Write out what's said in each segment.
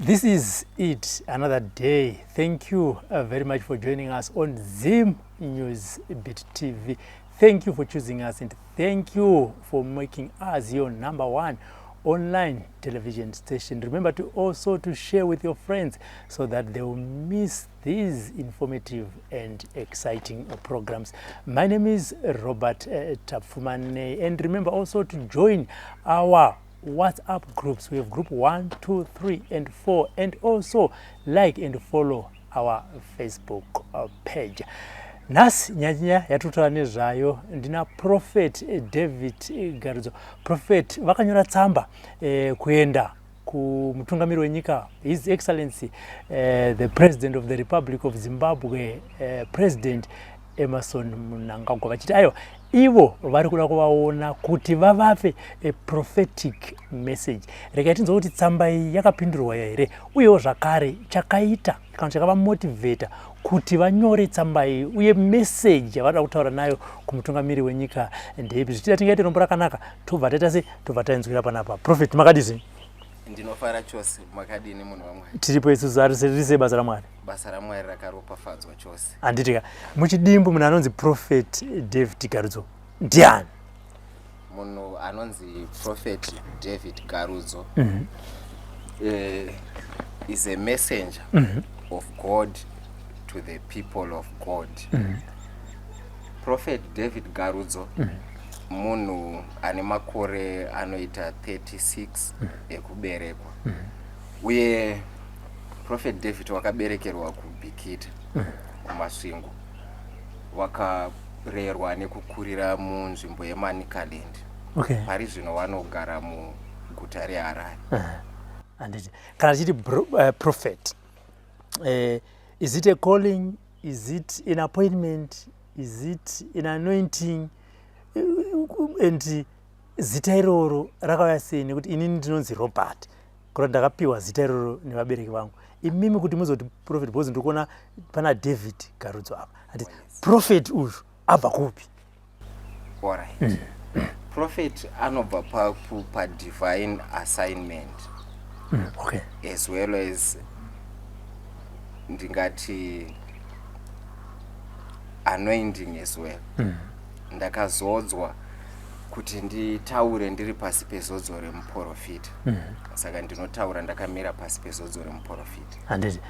This is it, another day. Thank you very much for joining us on Zim News Bit TV. Thank you for choosing us and thank you for making us your number one online television station. Remember to also to share with your friends so that they will miss these informative and exciting programs. My name is Robert Tapfumane, and remember also to join our WhatsApp groups. We have group 1, 2, 3 and 4, and also like and follow our Facebook page. Nhasi nyaya yatiri nezvayo, ndina Prophet David Garudzo. Prophet vakanyora tsamba kuenda kumutungamiri wenyika, His Excellency the President of the Republic of Zimbabwe, President Emmerson Mnangagwa, vachiti aiwa, ivo vari kuda kuvaona kuti vavape a prophetic message. Regai tinzwa kuti tsamba iyi yakapindurwa here, uyewo zvakare chakaita kana chakavamotivheta kuti vanyore tsamba iyi, uye message yavada kutaura nayo kumutungamiri wenyika ndeipi. Zvichida tingaite rombo rakanaka, tobva taita se tobva tainzwira panapa. Prophet, makadizvi? Ndinofara chose. Makadini, munhu waMwari? Tiripo isusu, riri sei basa raMwari? Basa raMwari rakaropafadzwa chose. Handitika, muchidimbu, munhu anonzi Prophet David Garudzo ndiani? Munhu anonzi Prophet David Garudzo is a messenger of God to the people of God. Prophet David Garudzo munhu ane makore anoita 36 ekuberekwa, uye Prophet David wakaberekerwa kuBikita, kuMasvingo. Wakarerwa nekukurira munzvimbo yeManicaland. Pari zvino vanogara muguta reHarare. Handiti, kana tichiti prophet, is it a calling? Is it an appointment? Is it an anointing? And zita iroro rakauya sei? Nekuti inini ndinonzi Robert, kureva ndakapiwa zita iroro nevabereki vangu. Imimi kuti muzoti prophet, because ndiri kuona pana David Garudzo apa, handiti? Prophet uyu abva kupi? Alright, prophet anobva padivine assignment as well as, ndingati, anointing as well. Ndakazodzwa kuti nditaure ndiri pasi pezodzo remuprofita, saka ndinotaura ndakamira pasi pezodzo remuprofita. Handiti,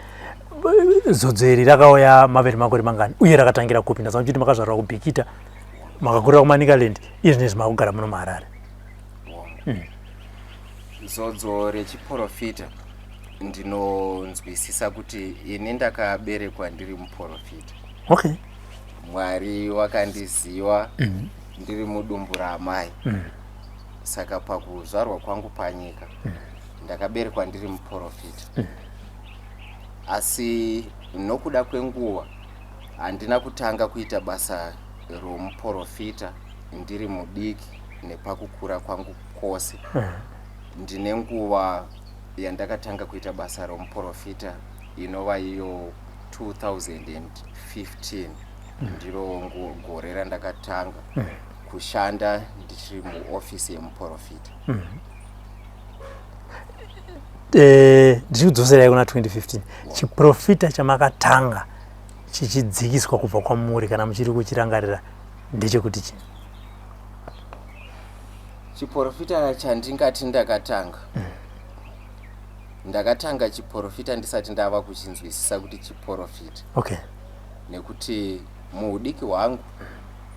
zodzo iri rakauya maveri makore mangani, uye rakatangira kupi? Ndazwa muchiti makazvarwa kuBikita, makakurira kuManicaland, izvi nezvi makugara muno muHarare. Zodzo rechiprofita, ndinonzwisisa kuti ini ndakaberekwa ndiri muprofita. Mwari wakandiziva ndiri mudumbu raamai, saka pakuzvarwa kwangu panyika ndakaberekwa ndiri muprofita. Asi nokuda kwenguva handina kutanga kuita basa romuprofita ndiri mudiki. Nepakukura kwangu kwose, ndine nguva yandakatanga kuita basa romuprofita, inova iyo 2015. Ndiro gore randakatanga kushanda ndichiri muofisi yemuprofita. Ndichikudzoserai kuna 2015, chiprofita chamakatanga chichidzikiswa kubva kwamuri, kana muchiri kuchirangarira, ndechekuti chii? Chiprofita chandingati ndakatanga, ndakatanga chiprofita ndisati ndava kuchinzwisisa kuti chiprofita, nekuti muudiki hwangu,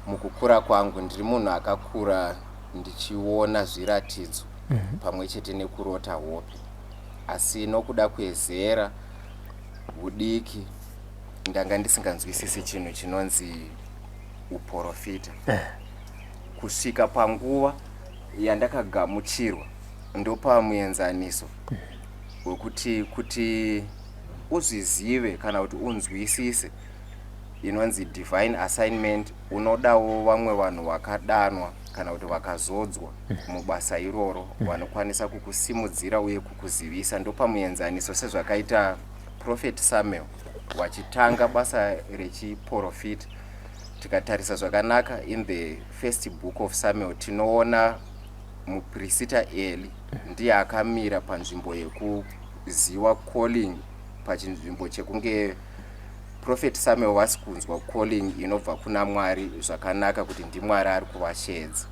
mukukura kwangu, ndiri munhu akakura ndichiona zviratidzo pamwe chete nekurota hope. Asi nokuda kwezera, udiki, ndanga ndisinganzwisisi chinhu chinonzi uprofita kusvika panguva yandakagamuchirwa. Ndopa muenzaniso wekuti kuti uzvizive kana kuti unzwisise inonzi divine assignment, unodawo vamwe vanhu vakadanwa kana kuti vakazodzwa mubasa iroro vanokwanisa kukusimudzira uye kukuzivisa. Ndopa muenzaniso sezvakaita Prophet Samuel vachitanga basa rechiprofita. Tikatarisa zvakanaka in the First Book of Samuel, tinoona muprista Eli ndiye akamira panzvimbo. Kuziva calling pachinzvimbo chekunge Prophet Samuel vasi kunzwa calling inobva kuna Mwari zvakanaka kuti ndiMwari ari kuvasheedza.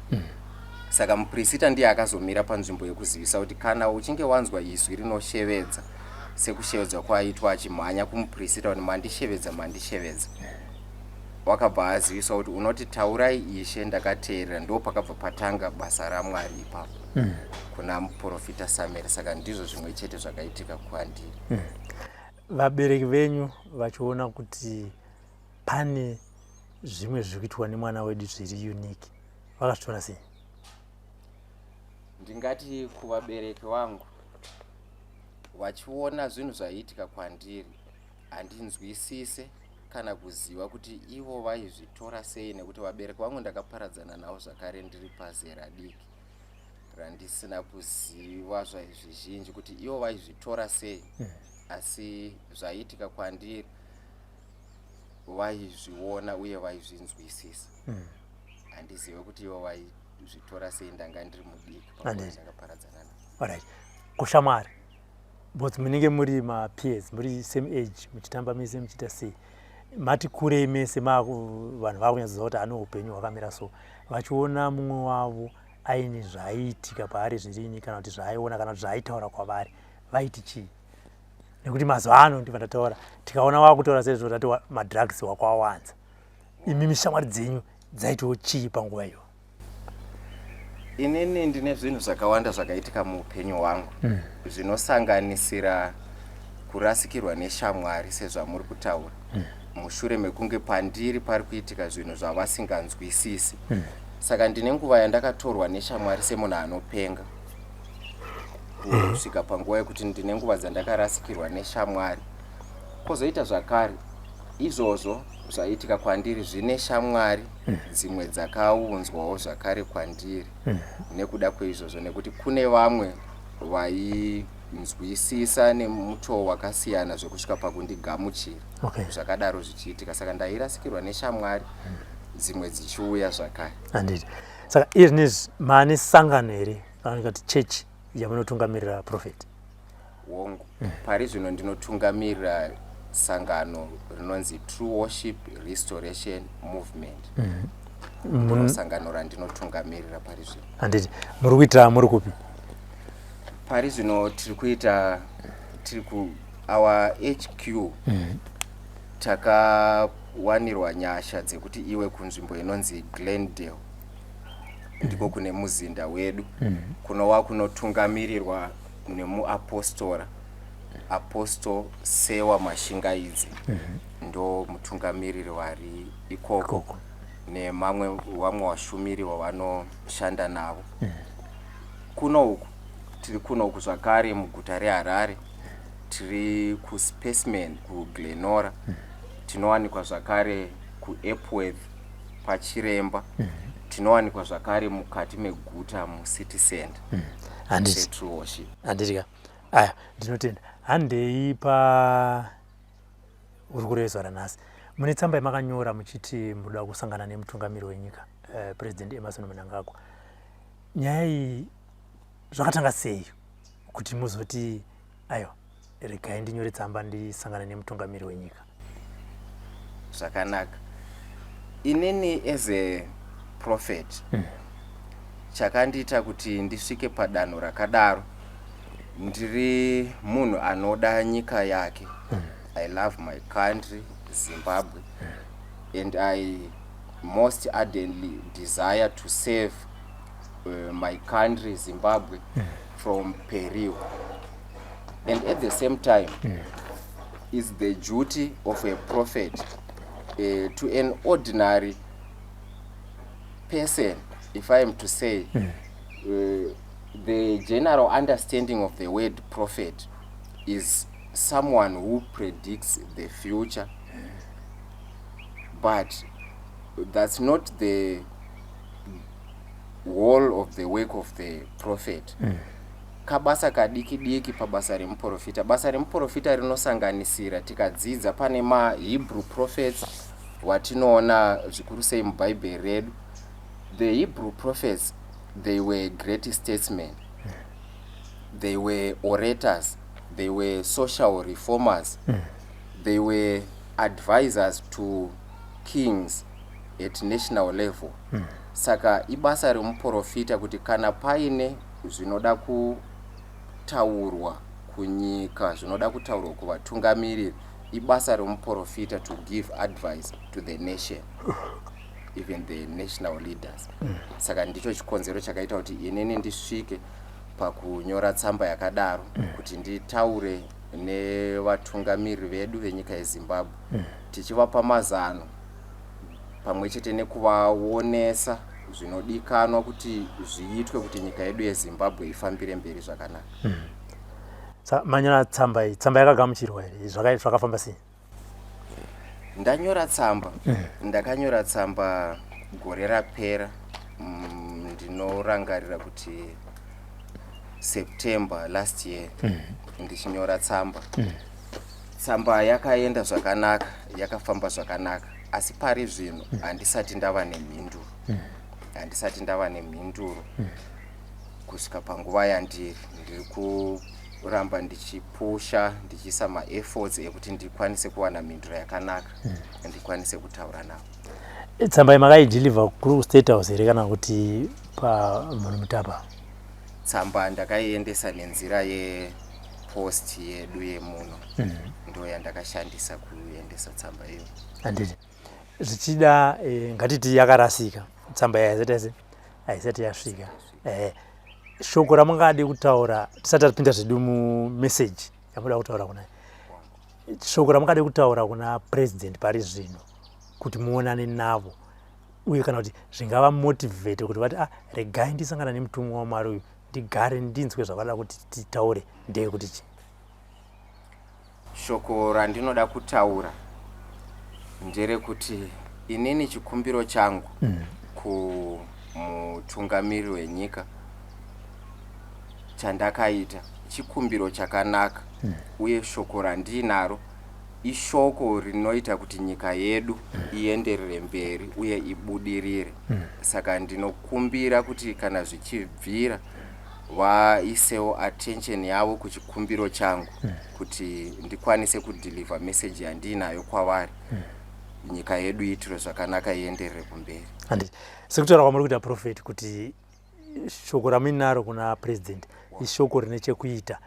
Saka muprista ndiye akazomira panzvimbo yekuzivisa kuti kana uchinge wanzwa izwi rinoshevedza, sekushevedzwa kwaaitwa achimhanya kumuprista kuti, "Mandishevedza, mandishevedza," wakabva aziviswa kuti unoti, "Taurai Ishe, ndakateerera." Ndo pakabva patanga basa raMwari ipapo kuna muprofita Samuel. Saka ndizvo zvimwe chete zvakaitika kwandiri. Vabereki venyu vachiona kuti pane zvimwe zviri kuitwa nemwana wedu zviri unique, vakazvitora sei? Ndingati kuvabereki vangu, vachiona zvinhu zvaiitika kwandiri, handinzwisise kana kuziva kuti ivo vaizvitora sei, nekuti vabereki vangu ndakaparadzana navo zvakare ndiri pazera diki randisina kuziva zvizhinji kuti ivo vaizvitora sei. Asi zvaiitika kwandiri vaizviona uye vaizvinzwisisa. Handizive kuti ivo vaizvitora sei, ndanga ndiri mudiki ndakaparadzana navo. Alright, kushamwari, but munenge muri mapeers, muri same age, muchitamba mese, muchiita sei, mati kurei mese, vanhu vakunyatsoziva kuti ane upenyu hwakamira so, vachiona mumwe wavo aine zvaiitika paari zvirini, kana kuti zvaaiona, kana kuti zvaaitaura kwavari, vaiti chii? Nekuti mazuva ano, ndibva ndataura, tikaona wakutaura sezvo tati madrugs wakwawanza. Imimi shamwari dzenyu dzaitiwo chii panguva iyo? Inini ndine zvinhu zvakawanda zvakaitika muupenyu hwangu zvinosanganisira kurasikirwa neshamwari sezvamuri kutaura mushure mekunge pandiri pari kuitika zvinhu zvavasinganzwisisi. Saka ndine nguva yandakatorwa neshamwari semunhu anopenga, kusvika panguva yekuti ndine nguva dzandakarasikirwa neshamwari. Kwozoita zvakare izvozvo zvaiitika kwandiri, zvine shamwari dzimwe dzakaunzwawo zvakare kwandiri nekuda kweizvozvo, nekuti kune vamwe vainzwisisa nemutoo wakasiyana zvekusvika pakundigamuchira. Zvakadaro zvichiitika, saka ndairasikirwa neshamwari, dzimwe dzichiuya zvakare. Handiti. Saka iye zvinezvi maane sangano here, kana kuti chechi yamunotungamirira, Prophet? Hongu, pari zvino ndinotungamirira sangano rinonzi True Worship Restoration Movement. Ndiro sangano randinotungamirira pari zvino. Handiti. Muri kuitira muri kupi? Pari zvino tiri kuita, tiri ku our HQ. Takawanirwa nyasha dzekuti iwe kunzvimbo inonzi Glendale, ndiko kune muzinda wedu, kunova kunotungamirirwa nemuapostora Apostle Sewa Mashingaidze. Ndo mutungamiriri wari ikoko Ikoko. Nemamwe vamwe vashumiri vavanoshanda navo. Kuno uku tiri kuno uku zvakare muguta reHarare, tiri kuSpaceman kuGlenora. Tinowanikwa zvakare kuEpworth paChiremba. Tinowanikwa zvakare mukati meguta mucity center. Handiti. True Worship. Handiti ka. Aya, ndinotenda. Handei pa hurukuro yezuva ranhasi. Mune tsamba yamakanyora muchiti munoda kusangana nemutungamiri wenyika, President Emmerson Mnangagwa. Nyaya iyi zvakatanga sei kuti muzoti, "Aiwa, regai ndinyore tsamba ndisangane nemutungamiri wenyika"? Zvakanaka. Inini as a prophet, chakandiita kuti ndisvike padanho rakadaro, ndiri munhu anoda nyika yake. I love my country Zimbabwe and I most ardently desire to save my country Zimbabwe from peril, and at the same time is the duty of a prophet to an ordinary person, if I am to say, the general understanding of the word prophet is someone who predicts the future, but that's not the whole of the work of the prophet. Kabasa kadiki diki pabasa remuprofita. Basa remuprofita rinosanganisira, tikadzidza pane maHebrew prophets watinoona zvikuru sei mubhaibheri redu, the Hebrew prophets, they were great statesmen, they were orators, They were social reformers. They were advisors to kings at national level. Saka ibasa remuprofita kuti kana paine zvinoda kutaurwa kunyika, zvinoda kutaurwa kuvatungamiriri, ibasa remuprofita to give advice to the nation, even the national leaders. Saka ndicho chikonzero chakaita kuti inini ndisvike pakunyora tsamba yakadaro, kuti nditaure nevatungamiriri vedu venyika yeZimbabwe, tichivapa mazano pamwe chete nekuvaonesa zvinodikanwa kuti zviitwe kuti nyika yedu yeZimbabwe ifambire mberi zvakanaka. Saka manyora tsamba iyi, tsamba yakagamuchirwa here? Zvakafamba sei? Ndanyora tsamba, ndakanyora tsamba gore rapera. Ndinorangarira kuti September last year ndichinyora tsamba. Tsamba yakaenda zvakanaka, yakafamba zvakanaka, asi pari zvino handisati ndava nemhinduro. Handisati ndava nemhinduro kusvika panguva yandiri. Ndiri kuramba ndichipusha, ndichiisa maefforts ekuti ndikwanise kuwana mhinduro yakanaka, ndikwanise kutaura navo. Tsamba iyi makaideliver kuState House here kana kuti paMunhu Mutapa? Tsamba ndakaiendesa nenzira yepost yedu yemuno. Ndo yandakashandisa kuendesa tsamba iyo. Handiti zvichida ngatiti yakarasika tsamba iyi, haisati yasvika. Shoko ramungade kutaura tisati tapinda zvedu mumeseji yamuda kutaura kuna, shoko ramungade kutaura kuna President pari zvino kuti muonane navo, uye kana kuti zvingava motivate kuti vati, "Ah, regai ndisangana nemutumwa waMwari uyu, ndigare ndinzwe zvavada kuti titaure," ndeyekuti chii? Shoko randinoda kutaura nderekuti inini chikumbiro changu kumutungamiri wenyika chandakaita chikumbiro chakanaka, uye shoko randinaro ishoko rinoita kuti nyika yedu ienderere mberi uye ibudirire. Saka ndinokumbira kuti kana zvichibvira vaisewo attention yavo kuchikumbiro changu, kuti ndikwanise kudeliver message yandinayo kwavari, nyika yedu iitire zvakanaka, ienderere kumberi. Handiti sekutaura kwamuri kuita, Prophet, kuti shoko ramuinaro kuna President ishoko rine chekuita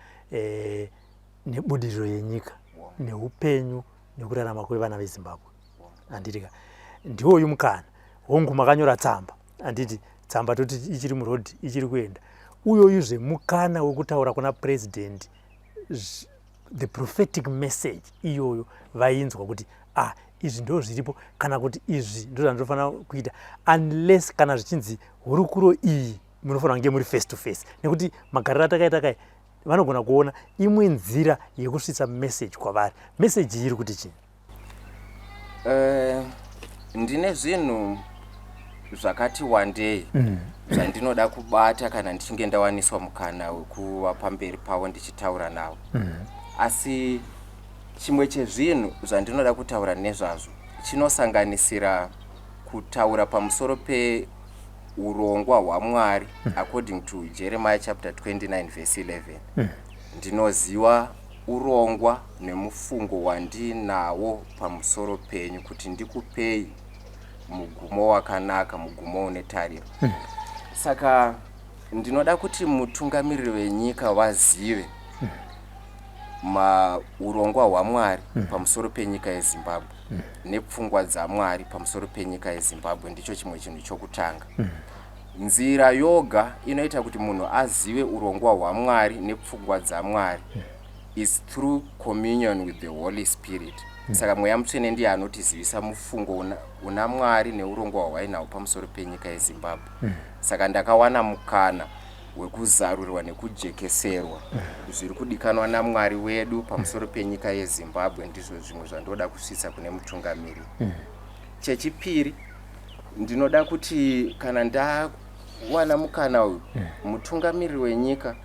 nebudiriro yenyika, neupenyu nekurarama kwevana veZimbabwe, handiti ka? Ndiwoyu mukana. Hongu, makanyora tsamba, handiti? Tsamba toti ichiri murodhi, ichiri kuenda. Uyoyuzve mukana wekutaura kuna President the prophetic message iyoyo, vainzwa kuti, "Ah, izvi ndo zviripo," kana kuti, "Izvi ndo zvandinofanira kuita," unless kana zvichinzi hurukuro iyi munofanira kunge muri face to face, nekuti magariro atakaita kai vanogona kuona imwe nzira yekusvitsa message kwavari. Message iri kuti chii? Ndine zvinhu zvakati wandei zvandinoda kubata kana ndichinge ndawaniswa mukana wekuva pamberi pavo ndichitaura navo. Asi chimwe chezvinhu zvandinoda kutaura nezvazvo chinosanganisira kutaura pamusoro peurongwa hwaMwari according to Jeremiah chapter 29 verse 11: "Ndinoziva urongwa nemufungo wandinawo pamusoro penyu, kuti ndikupei mugumo wakanaka, mugumo une tariro." Saka ndinoda kuti mutungamiriri venyika vazive maurongwa hwaMwari pamusoro penyika yeZimbabwe nepfungwa dzaMwari pamusoro penyika yeZimbabwe. Ndicho chimwe chinhu chokutanga. Nzira yoga inoita kuti munhu azive urongwa hwaMwari nepfungwa dzaMwari is through communion with the Holy Spirit. Saka Mweya Mutsvene ndiye anotizivisa mufungo una Mwari neurongwa hwainahwo pamusoro penyika yeZimbabwe. Saka ndakawana mukana wekuzarurirwa nekujekeserwa zviri kudikanwa naMwari wedu pamusoro penyika yeZimbabwe. Ndizvo zvimwe zvandoda kusvitsa kune mutungamiri. Chechipiri, ndinoda kuti kana ndawana mukana uyu, mutungamiriri wenyika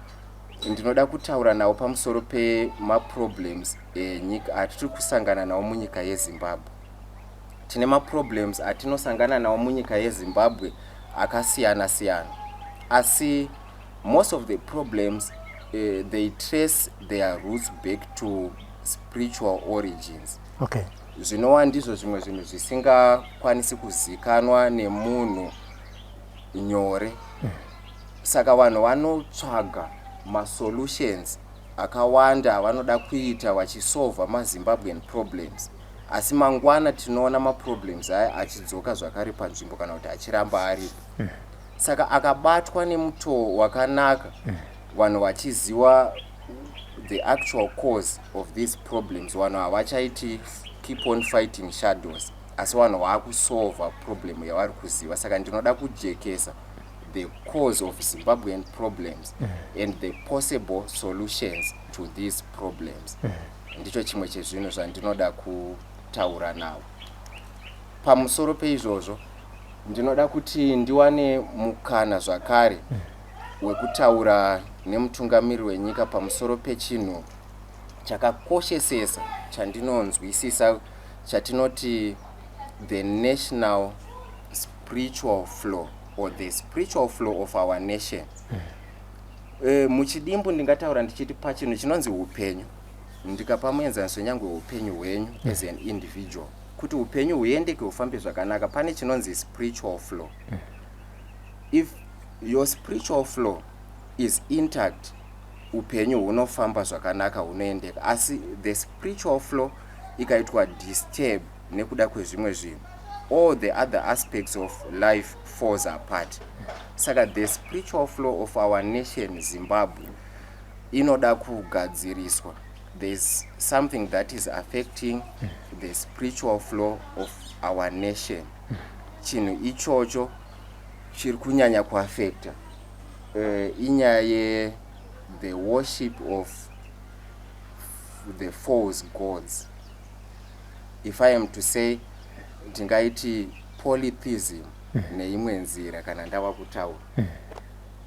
ndinoda kutaura nawo pamusoro pemaproblems enyika atiri kusangana nawo munyika yeZimbabwe. Tine maproblems atinosangana nawo munyika yeZimbabwe akasiyana siyana, asi most of the problems They trace their roots back to spiritual origins. Zvinova ndizvo zvimwe zvinhu zvisingakwanisi kuzikanwa nemunhu nyore. Saka vanhu vanotsvaga masolutions akawanda avanoda kuita vachisolva maZimbabwean problems, asi mangwana tinoona maproblems aya achidzoka zvakare panzvimbo kana kuti achiramba aripo. Saka akabatwa nemutoo wakanaka, vanhu vachiziva the actual cause of these problems, vanhu havachaiti keep on fighting shadows, asi vanhu vaakusolva problem yavari kuziva. Saka ndinoda kujekesa the cause of Zimbabwean problems and the possible solutions to these problems. Ndicho chimwe chezvinhu zvandinoda kutaura navo. Pamusoro peizvozvo, ndinoda kuti ndiwane mukana zvakare wekutaura nemutungamiri wenyika pamusoro pechinhu chakakoshesesa chandinonzwisisa, chatinoti the national spiritual flow or the spiritual flow of our nation. Muchidimbu ndingataura ndichiti pachinhu chinonzi upenyu, ndikapa muenzaniso nyange upenyu hwenyu as an individual, kuti upenyu huendeke, hufambe zvakanaka, pane chinonzi spiritual flow. If your spiritual flow is intact, upenyu hunofamba zvakanaka, hunoendeka. Asi the spiritual flow ikaitwa disturb nekuda kwezvimwe zvinhu, all the other aspects of life falls apart. Saka the spiritual flow of our nation Zimbabwe inoda kugadziriswa. There is something that is affecting the spiritual flow of our nation. Chinhu ichocho chiri kunyanya kuafecta inyaya ye the worship of the false gods. If I am to say, ndingaiti polytheism neimwe nzira kana ndava kutaura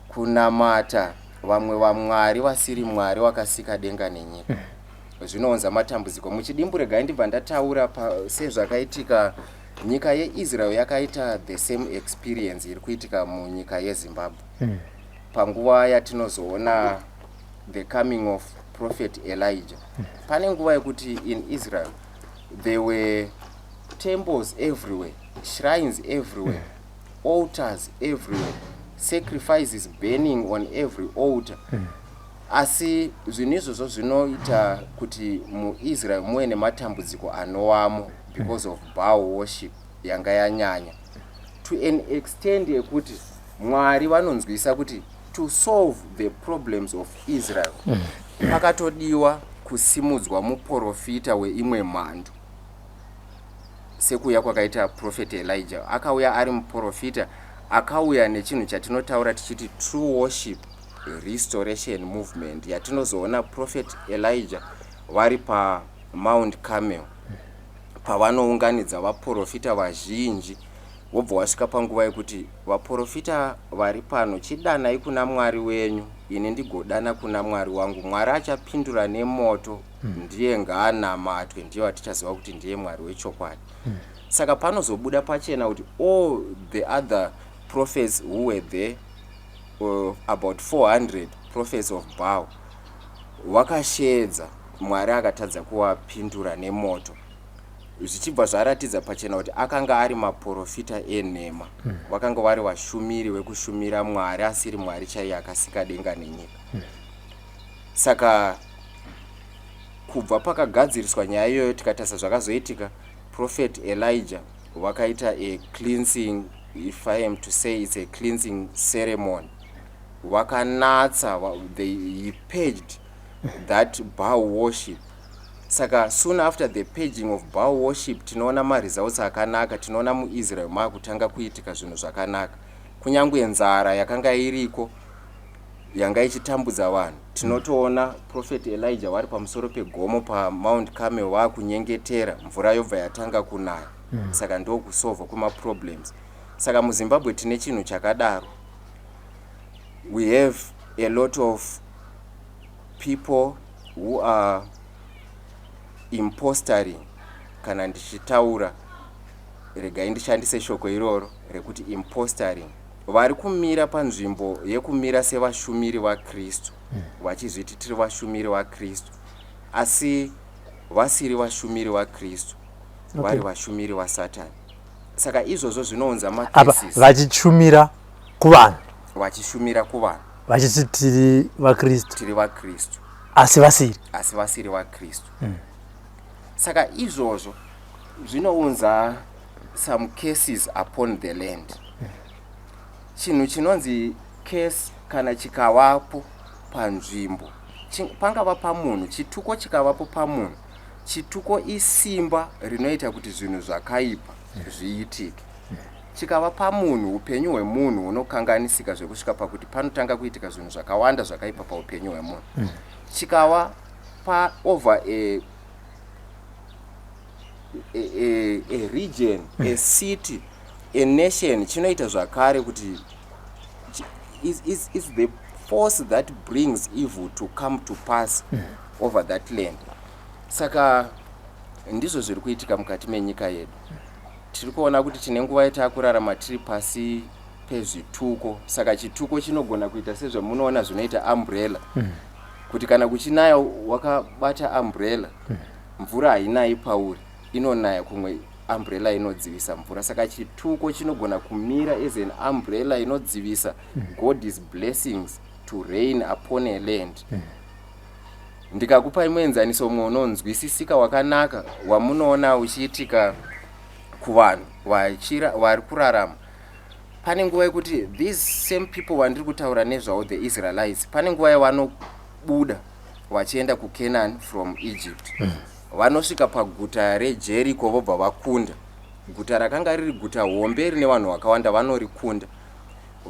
kunamata vamwe vamwari vasiri Mwari wakasika denga nenyika. Zvinounza matambudziko. Muchidimbu, regai ndibva ndataura sezvakaitika nyika yeIsrael yakaita the same experience iri kuitika munyika yeZimbabwe panguva yatinozoona the coming of Prophet Elijah. Pane nguva yekuti in Israel there were temples everywhere, shrines everywhere, altars everywhere, sacrifices burning on every altar. Asi zvinhu izvozvo zvinoita kuti muIsrael muve nematambudziko anovamo because of Baal worship yanga yanyanya to an extent yekuti Mwari vanonzwisa kuti to solve the problems of Israel pakatodiwa kusimudzwa muprofita weimwe mhando, sekuuya kwakaita Prophet Elijah. Akauya ari muprofita akauya nechinhu chatinotaura tichiti true worship restoration movement, yatinozoona Prophet Elijah vari paMount Carmel pavanounganidza vaprofita vazhinji, wobva wasvika panguva yekuti, "Vaprofita vari pano, chidanai kuna Mwari wenyu, ini ndigodana kuna Mwari wangu. Mwari achapindura nemoto ndiye ngaanamatwe, ndiye watichaziva kuti ndiye Mwari wechokwadi." Saka panozobuda pachena kuti all the other prophets who were there, about 400 prophets of Baal, vakasheedza Mwari akatadza kuvapindura nemoto, zvichibva zvaratidza pachena kuti akanga ari maprofita enhema. Vakanga vari vashumiri vekushumira mwari asiri Mwari chaiye akasika denga nenyika. Saka kubva pakagadziriswa nyaya iyoyo, tikatarisa zvakazoitika, Prophet Elijah vakaita a cleansing, if I am to say it's a cleansing ceremony. Vakanatsa, they purged that Baal worship. Saka soon after the purging of Baal worship, tinoona maresults akanaka. Tinoona muIsrael maakutanga kuitika zvinhu zvakanaka. Kunyange nzara yakanga iriko yanga ichitambudza vanhu, tinotoona Prophet Elijah vari pamusoro pegomo paMount Carmel vaakunyengetera, mvura yobva yatanga kunaya. Saka ndokusolva kwemaproblems. Saka muZimbabwe tine chinhu chakadaro. We have a lot of people who are impostering. Kana ndichitaura, regai ndishandise shoko iroro rekuti impostering. Vari kumira panzvimbo yekumira sevashumiri vaKristu. Vachizviti tiri vashumiri vaKristu, asi vasiri vashumiri vaKristu, vari vashumiri vaSatani. Saka izvozvo zvinounza Apa macases. Vachishumira kuvanhu. Vachishumira kuvanhu. Vachiti tiri vaKristu. Tiri vaKristu. Asi vasiri. Asi vasiri vaKristu. Saka izvozvo zvinounza some cases upon the land. Chinhu chinonzi case kana chikavapo panzvimbo, pangava pamunhu, chituko chikavapo pamunhu, chituko isimba rinoita kuti zvinhu zvakaipa zviitike. Chikava pamunhu, upenyu hwemunhu hunokanganisika zvekusvika pakuti panotanga kuitika zvinhu zvakawanda zvakaipa paupenyu hwemunhu. Chikava pa over a region, a city, a nation, chinoita zvakare kuti is the force that brings evil to come to pass over that land. Saka ndizvo zviri kuitika mukati menyika yedu. Tiri kuona kuti tine nguva yataakurarama tiri pasi pezvituko. Saka chituko chinogona kuita sezvamunoona zvinoita umbrella, kuti kana kuchinaya wakabata umbrella, mvura hainayi pauri, inonaya kumwe. Umbrella inodzivisa mvura. Saka chituko chinogona kumira as an umbrella inodzivisa God's blessings to rain upon a land. Ndikakupai muenzaniso umwe unonzwisisika wakanaka wamunoona uchiitika kuvanhu vari kurarama, pane nguva yekuti these same people vandiri kutaura nezvavo, the Israelites, pane nguva yavanobuda vachienda kuCanaan from Egypt. Vanosvika paguta reJericho, vobva vakunda guta rakanga riri guta hombe rine vanhu vakawanda. Vanorikunda.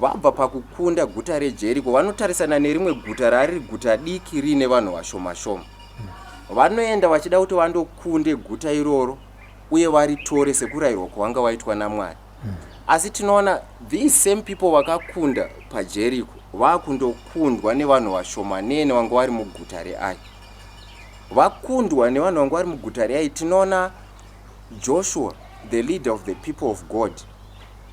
Vabva pakukunda guta reJericho, vanotarisana nerimwe guta rariri guta diki riine vanhu vashoma shoma. Vanoenda vachida kuti vandokunde guta iroro uye varitore sekurayirwa kwavanga vaitwa naMwari. Asi tinoona these same people vakakunda paJericho vakundokundwa nevanhu vashomanene vanga vari muguta reAi. Vakundwa nevanhu vanga vari muguta reAi, tinoona Joshua, the leader of the people of God,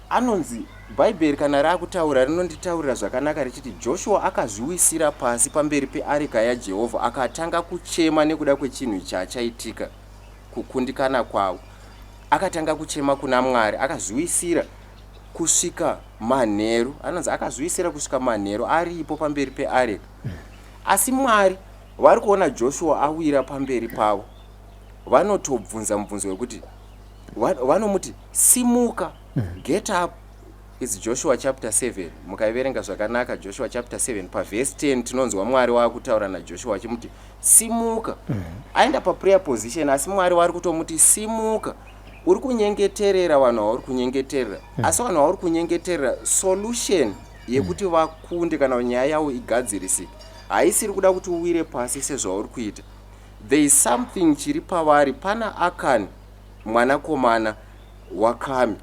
anonzi Bhaibheri kana raakutaura rinonditaurira zvakanaka richiti Joshua akazviwisira pasi pamberi peareka yaJehovha, akatanga kuchema nekuda kwechinhu chachaitika, kukundikana kwavo. Akatanga kuchema kuna Mwari, akazviwisira kusvika manheru. Anonzi akazviwisira kusvika manheru aripo pamberi peareka. Asi Mwari vari kuona Joshua awira pamberi pavo, vanotobvunza mubvunzo wekuti, vanomuti, "Simuka, get up." It's Joshua chapter 7. Mukaiverenga zvakanaka Joshua chapter 7 pavhesi 10, tinonzwa Mwari waakutaura naJoshua achimuti, "Simuka." Aenda paprayer position, asi Mwari vari kutomuti, "Simuka. Uri kunyengeterera vanhu vauri kunyengeterera, asi vanhu vauri kunyengeterera, solution yekuti vakunde kana nyaya yavo igadzirisike haisiri kuda kuti uwire pasi sezvauri kuita. There is something chiri pavari. Pana Akani mwanakomana waKami,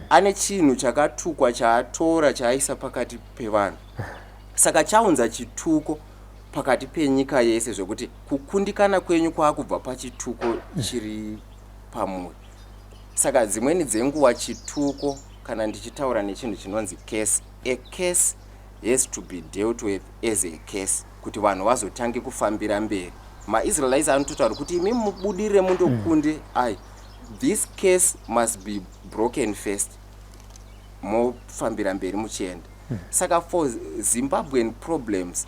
ane chinhu chakatukwa chaatora chaaisa pakati pevanhu. Saka chaunza chituko pakati penyika yese, zvekuti kukundikana kwenyu kwaakubva pachituko chiri pamuri." Saka dzimweni dzenguva chituko, kana ndichitaura nechinhu chinonzi case, a case has to be dealt with as a case kuti vanhu vazotange kufambira mberi. MaIsraelites anototaura kuti imi mubudirire mundokunde ai, this case must be broken first, mofambira mberi muchienda. Saka for Zimbabwean problems,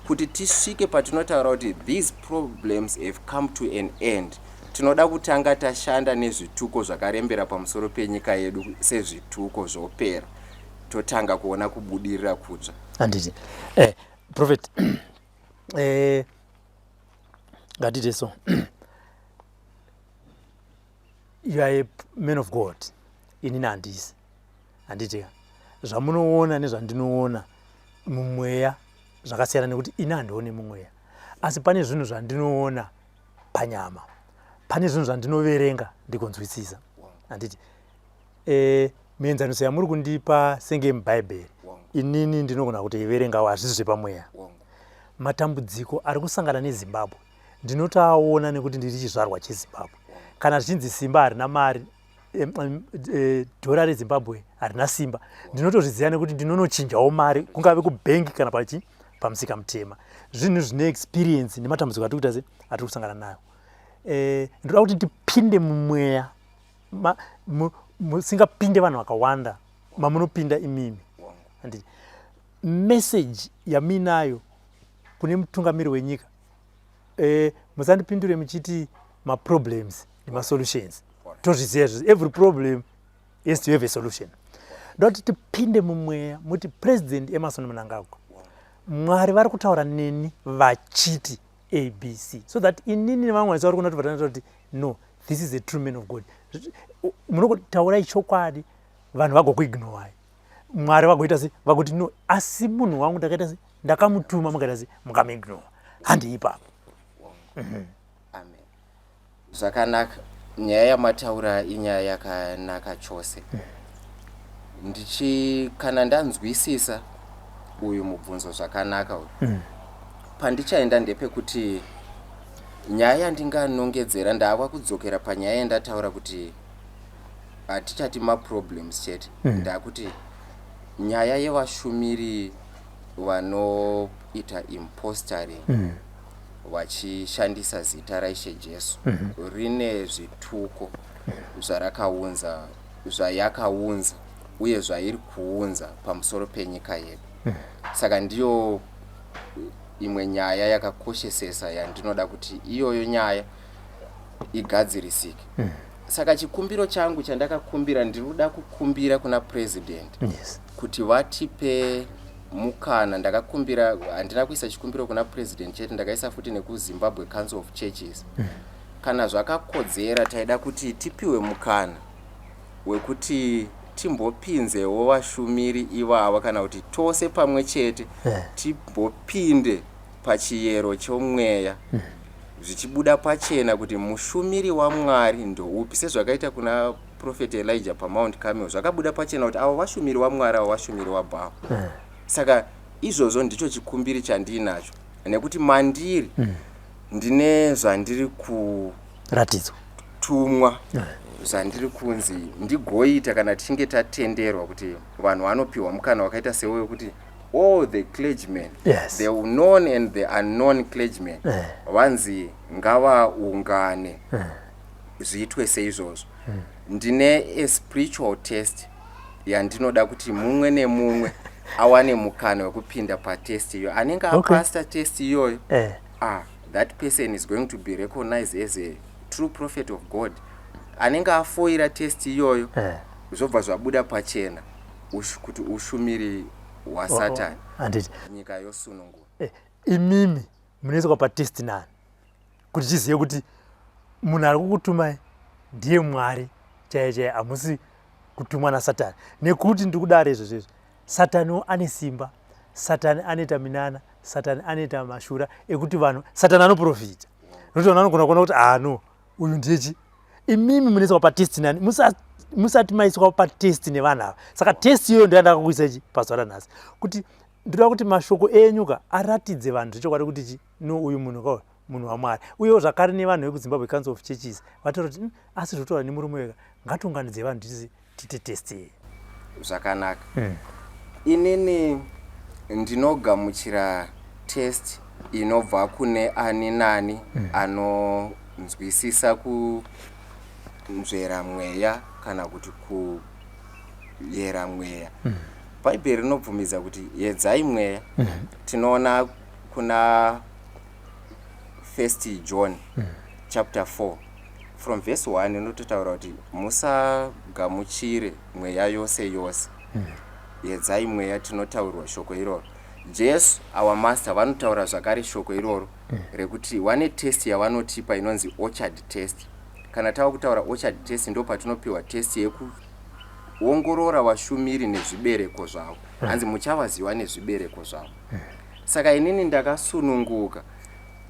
kuti tisvike patinotaura kuti these problems have come to an end, tinoda kutanga tashanda nezvituko zvakarembera pamusoro penyika yedu. Sezvituko zvopera, totanga kuona kubudirira kutsva. Handiti, Prophet, ngatite so, you are a man of God, inini handisi. Handiti zvamunoona nezvandinoona mumweya zvakasiyana, nekuti ini handioni mumweya, asi pane zvinhu zvandinoona panyama, pane zvinhu zvandinoverenga ndikonzwisisa. Handiti mienzaniso yamuri kundipa senge mubhaibheri, inini ndinogona kutoiverengawo, hazvisi zvepamweya. Matambudziko ari kusangana neZimbabwe ndinotoaona nekuti ndiri chizvarwa cheZimbabwe. Kana zvichinzi simba harina mari, dhora reZimbabwe harina simba, ndinotozviziva nekuti ndinonochinjawo mari, kungave kubhengi kana pachi. Pamusika mutema zvinhu zvine experience nematambudziko atiri kuita se atiri kusangana nayo. Ndoda kuti tipinde mumweya musingapinde vanhu vakawanda, mamunopinda imimi. Handiti message yamuinayo kune mutungamiri wenyika? Musandipindure muchiti maproblems nemasolutions, tozviziva izvozvo, every problem has to have a solution. Ndoda kuti tipinde mumweya muti, "President Emmerson Mnangagwa, Mwari vari kutaura neni vachiti ABC," so that inini nevamwe vese vari kuona kuti kuti no, this is a true man of God. Munotaurai chokwadi, vanhu vagokuignorai, Mwari vagoita se vakuti no, asi munhu wangu ndakaita se ndakamutuma, mukaita se mukamuignora. Handi ipapo. Amen, zvakanaka. Nyaya yamataura inyaya yakanaka chose. Ndichi kana ndanzwisisa uyu mubvunzo zvakanaka uyu, pandichaenda ndepekuti nyaya yandinganongedzera, ndava kudzokera panyaya yandataura kuti hatichati maproblems chete. Ndakuti nyaya yevashumiri vanoita impostoring vachishandisa zita raIshe Jesu rine zvituko zvarakaunza, zvayakaunza uye zvairi kuunza pamusoro penyika yedu. Saka ndiyo imwe nyaya yakakoshesesa yandinoda kuti iyoyo nyaya igadzirisike. Saka chikumbiro changu chandakakumbira, ndiri kuda kukumbira kuna President kuti vatipe mukana. Ndakakumbira, handina kuisa chikumbiro kuna President chete, ndakaisa futi nekuZimbabwe Council of Churches. Kana zvakakodzera, taida kuti tipiwe mukana wekuti timbopinzewo vashumiri ivava, kana kuti tose pamwe chete timbopinde pachiyero chomweya, zvichibuda pachena kuti mushumiri waMwari ndoupi, sezvakaita kuna Prophet Elijah paMount Carmel, zvakabuda pachena kuti avo vashumiri waMwari, avo vashumiri waBhaal. Saka izvozvo ndicho chikumbiri chandiinacho, nekuti mandiri ndine zvandiri ratidzwa, kutumwa, zvandiri kunzi ndigoita kana tichinge tatenderwa kuti vanhu vanopiwa mukana wakaita sewo wekuti all the clergymen, the known and the unknown clergymen, vanzi ngavaungane, zviitwe seizvozvo. Ndine a spiritual test yandinoda kuti mumwe nemumwe awane mukana wekupinda patest iyoyo. Anenge apasa test iyoyo, ah, that person is going to be recognized as a true prophet of God. Anenge afoira test iyoyo, zvobva zvabuda pachena kuti ushumiri hwaSatani. Handiti nyika yosunungura. Imimi munoiswa patest nani kuti tizive kuti munhu ari kukutumai ndiye Mwari chaiye chaiye, hamusi kutumwa naSatani? Nekuti ndiri kudaro izvozvo izvi, Sataniwo ane simba, Satani anoita minana, Satani anoita mashura ekuti vanhu, Satani anoprofita, nokuti vanhu vanogona kuona kuti, ah no, uyu ndiyechi. Imimi munoiswa patest nani musati maiswa patest nevanhu ava? Saka test iyoyo ndo yandakakuisa ichi pazuva ranhasi, kuti ndoda kuti mashoko enyu ka aratidze vanhu zvechokwadi kuti chi no, uyu munhu ka munhu waMwari. Uyewo zvakare nevanhu vekuZimbabwe Council of Churches vataura kuti, asi zvotaura nemurume wega, ngatiunganidze vanhu tisi tite test iyi." Zvakanaka. Inini ndinogamuchira test inobva kune ani nani anonzwisisa kunzvera mweya kana kuti kuyera mweya. Bhaibheri rinobvumidza kuti yedzai mweya. Tinoona kuna First John chapter 4 from verse 1, inototaura kuti musagamuchire mweya yose yose, yedzai mweya. Tinotaurirwa shoko iroro. Jesu, our Master, vanotaura zvakare shoko iroro rekuti vane test yavanotipa inonzi orchard test. Kana tava kutaura orchard test, ndo patinopiwa test yekuongorora vashumiri nezvibereko zvavo. Hanzi muchavaziva nezvibereko zvavo. Saka inini ndakasununguka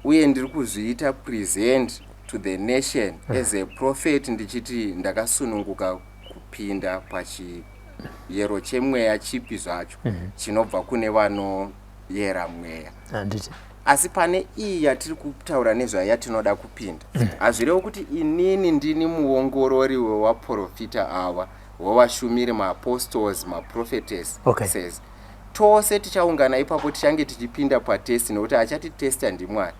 uye ndiri kuzviita present to the nation as a prophet, ndichiti ndakasununguka kupinda pachiyero chemweya chipi zvacho chinobva kune vanoyera mweya. Handiti Asi pane iyi yatiri kutaura nezvayo yatinoda kupinda, hazvirevo kuti inini ndini muongorori wevaprofita ava, wevashumiri, maapostles, maprophetess. Says Tose tichaungana ipapo, tichange tichipinda patest, nokuti achatitesta ndiMwari.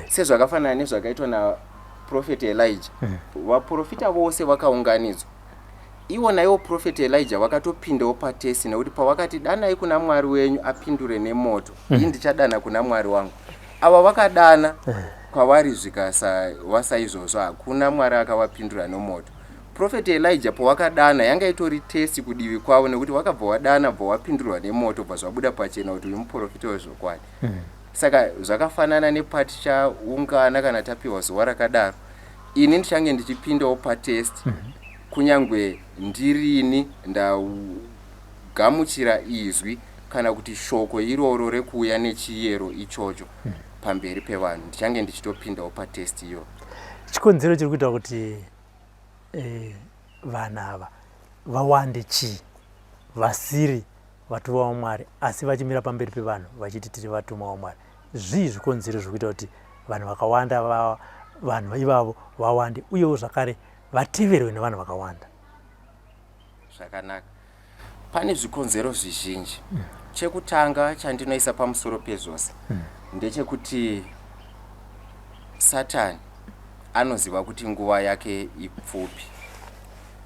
Sezvakafanana nezvakaitwa naProphet Elijah. Vaprofita vose vakaunganidzwa, ivo naivo Prophet Elijah vakatopindawo patest, nekuti pavakati, "Danai kuna Mwari wenyu apindure nemoto," ii, "Ndichadana kuna Mwari wangu." Ava vakadana kwavari, zvikasava saizvozvo, hakuna Mwari akavapindura nomoto. Prophet Elijah pavakadana, yanga itori test kudivi kwavo, nekuti vakabva vadana, bva vapindurwa nemoto, bva zvabuda pachena kuti uyu muprofita wezvokwadi. Saka zvakafanana nepatichaungana kana tapiwa zuva rakadaro, ini ndichange ndichipindawo patest, kunyange ndirini ndagamuchira izwi kana kuti shoko iroro rekuuya nechiyero ichocho pamberi pevanhu, ndichange ndichitopindawo patest iyo. Chikonzero chiri kuita kuti vanhu ava vawande chii, vasiri vatumwa vaMwari, asi vachimira pamberi pevanhu vachiti, "Tiri vatumwa vaMwari"? Zvii zvikonzero zviri kuita kuti vanhu vakawanda, vanhu ivavo vawande, uyewo zvakare vateverwe nevanhu vakawanda? Zvakanaka, pane zvikonzero zvizhinji. Chekutanga chandinoisa pamusoro pezvose ndechekuti Satani anoziva kuti nguva yake ipfupi,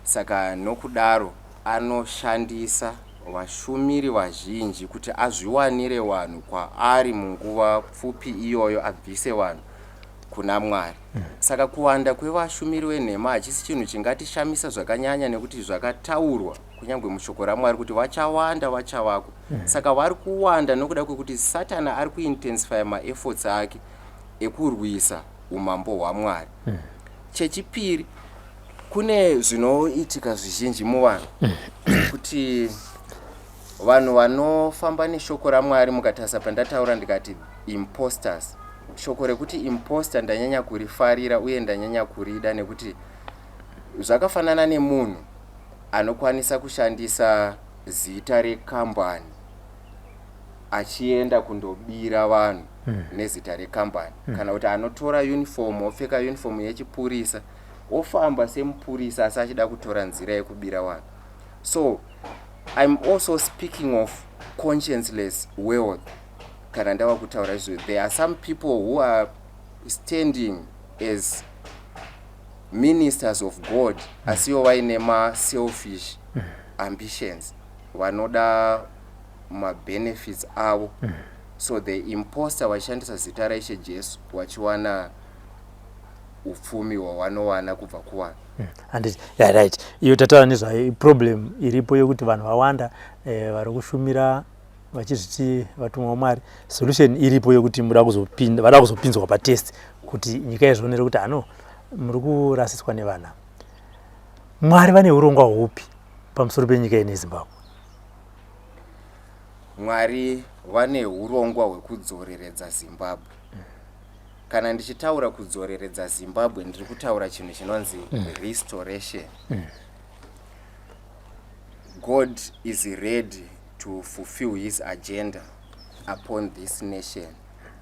saka nokudaro anoshandisa vashumiri vazhinji kuti azviwanire vanhu kwaari munguva pfupi iyoyo, abvise vanhu kuna Mwari. Saka kuwanda kwevashumiri venhema hachisi chinhu chingatishamisa zvakanyanya, nekuti zvakataurwa kunyange mushoko raMwari kuti vachawanda, vachavako. Saka vari kuwanda nokuda kwekuti Satani ari kuintensifya maefforts ake ekurwisa umambo hwaMwari. Chechipiri, kune zvinoitika zvizhinji muvanhu zvekuti vanhu vanofamba neshoko raMwari, mukatarisa pandataura ndikati imposters, shoko rekuti imposter ndanyanya kurifarira uye ndanyanya kurida, nekuti zvakafanana nemunhu anokwanisa kushandisa zita rekambani achienda kundobira vanhu nezita rekambani, kana kuti anotora uniform, opfeka uniform yechipurisa, ofamba semupurisa, asi achida kutora nzira yekubira vanhu. So I'm also speaking of conscienceless wealth kana ndava kutaura izvo. There are some people who are standing as ministers of God, asiwo vaine maselfish ambitions, vanoda mabenefits avo. So the imposter, vachishandisa zita raIshe Jesu, vachiwana upfumi hwavanowana kubva kuvanhu. Handiti? Yeah, right. Iyo tataura nezvayo, problem iripo yekuti vanhu vawanda vari kushumira vachizviti vatumwa vaMwari. Solution iripo yekuti muda kuzopinda, vada kuzopinzwa patest, kuti nyika izvionere kuti ano muri kurasiswa nevana. Mwari vane urongwa hupi pamusoro penyika ine Zimbabwe? Mwari vane urongwa hwekudzoreredza Zimbabwe. Kana ndichitaura kudzoreredza Zimbabwe, ndiri kutaura chinhu chinonzi restoration. God is ready to fulfill his agenda upon this nation.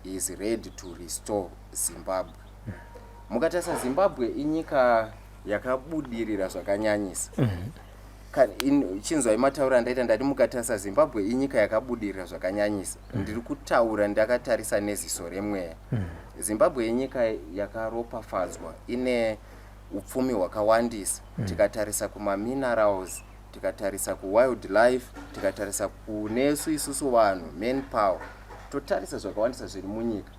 He is ready to restore Zimbabwe. Mukatarisa, Zimbabwe inyika yakabudirira zvakanyanyisa. Chinzwai matauro andaita, ndati mukatarisa, Zimbabwe inyika yakabudirira zvakanyanyisa. Ndiri kutaura ndakatarisa neziso remweya. Zimbabwe inyika yakaropafadzwa, ine upfumi hwakawandisa. Tikatarisa kumaminerals, tikatarisa kuwildlife, tikatarisa kunesu isusu vanhu, manpower, totarisa zvakawandisa zviri munyika.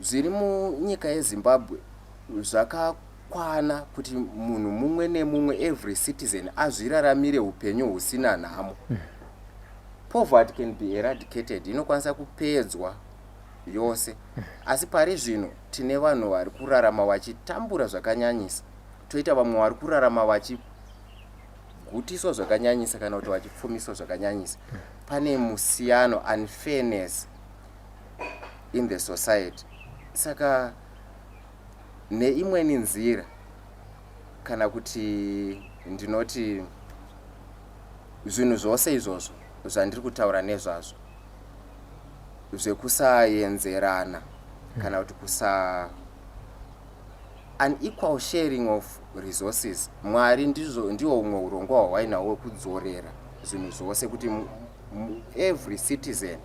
Zviri munyika yeZimbabwe zvakakwana kuti munhu mumwe nemumwe, every citizen, azviraramire upenyu husina nhamo. Poverty can be eradicated, inokwanisa kupedzwa yose, asi pari zvino tine vanhu vari kurarama vachitambura zvakanyanyisa, toita vamwe vari kurarama vachigutiswa zvakanyanyisa kana kuti vachipfumiswa zvakanyanyisa. Pane musiyano, unfairness in the society. Saka neimweni nzira, kana kuti ndinoti zvinhu zvose izvozvo zvandiri kutaura nezvazvo zvekusaenzerana kana kuti kusa unequal sharing of resources, Mwari ndizvo ndiwo umwe urongwa hwawainawo hwekudzorera zvinhu zvose kuti Every citizen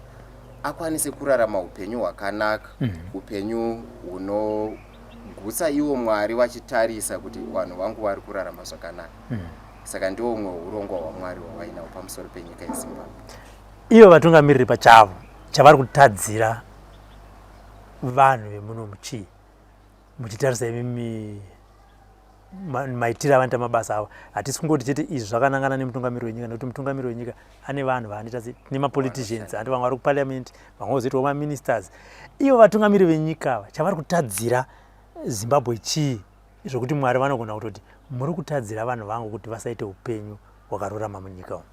akwanise kurarama upenyu hwakanaka, upenyu hunogutsa iwo Mwari vachitarisa kuti vanhu vangu vari kurarama zvakanaka. Saka ndiwo umwe urongwa hwaMwari hwavainawo pamusoro penyika yeZimbabwe. Ivo vatungamiriri pachavo, chavari kutadzira vanhu vemuno muchii, muchitarisa imimi maitiro avanoita mabasa avo? Hatisi kungoti chete izvi zvakanangana nemutungamiri wenyika, nekuti mutungamiri wenyika ane vanhu vaanoita se nemapoliticians, andi vamwe vari kuparliament, vamwe vozoitawo maministers. Ivo vatungamiri venyika ava, chavari kutadzira Zimbabwe chii, zvokuti Mwari vanogona kutoti muri kutadzira vanhu vangu kuti vasaite upenyu hwakarurama munyika umu?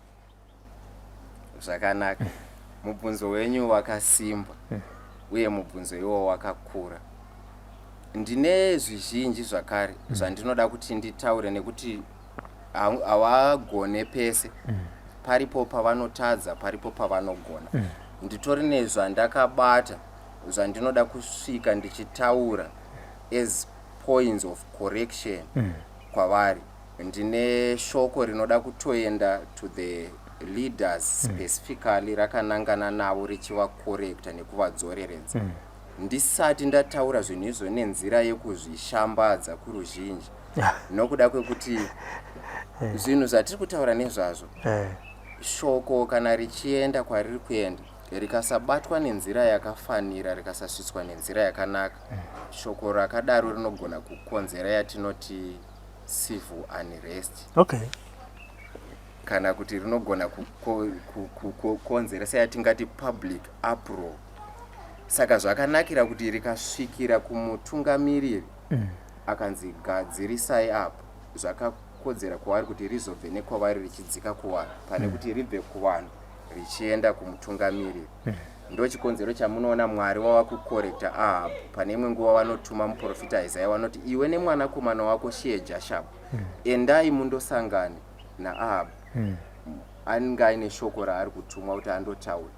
Zvakanaka, mubvunzo wenyu wakasimba uye mubvunzo iwo wakakura. Ndine zvizhinji zvakare zvandinoda kuti nditaure, nekuti havagone pese. Paripo pavanotadza, paripo pavanogona. Nditori nezvandakabata zvandinoda kusvika ndichitaura as points of correction kwavari. Ndine shoko rinoda kutoenda to the leaders specifically, rakanangana navo richivakorekta nekuvadzoreredza. Ndisati ndataura zvinhu izvo nenzira yekuzvishambadza kuruzhinji, nokuda kwekuti zvinhu zvatiri kutaura nezvazvo, shoko kana richienda kwariri kuenda, rikasabatwa nenzira yakafanira, rikasasvitswa nenzira yakanaka, shoko rakadaro rinogona kukonzera yatinoti civil unrest kana kuti rinogona kukonzeresa yatingati public uproar. Saka zvakanakira kuti rikasvikira kumutungamiriri akanzi gadzirisai apo, zvakakodzera kwavari kuti rizobve nekwavari richidzika kuvanhu, pane kuti ribve kuvanhu richienda kumutungamiriri. Ndo chikonzero chamunoona Mwari wava kukorekta Ahabhu pane imwe nguva, vanotuma muprofita Isaya, vanoti, "Iwe nemwanakomana wako Shiejashabu, endai mundosangane naAhabhu." Anenge aine shoko raari kutumwa kuti andotaura,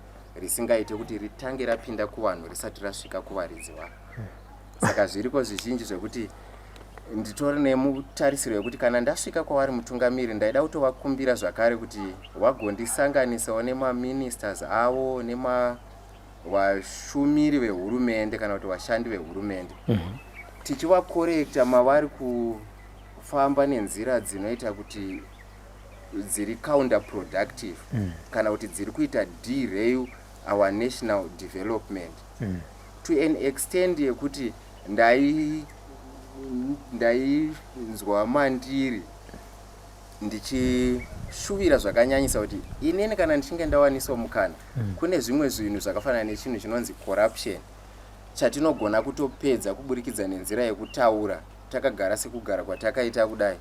risingaite kuti ritange rapinda kuvanhu risati rasvika kuvaridzi vavo. Saka zviriko zvizhinji zvekuti nditori nemutarisiro yekuti kana ndasvika kwavari mutungamiri, ndaida kutovakumbira zvakare kuti vagondisanganisawo nemaministers avo, nemavashumiri vehurumende kana kuti vashandi vehurumende, tichivakorekta mavari kufamba nenzira dzinoita kuti dziri counterproductive kana kuti dziri kuita derail our national development to an extent yekuti ndainzwa mandiri ndichishuvira zvakanyanyisa kuti inini kana ndichinge ndawaniswa mukana, kune zvimwe zvinhu zvakafanana nechinhu chinonzi corruption chatinogona kutopedza kuburikidza nenzira yekutaura takagara sekugara kwatakaita kudai.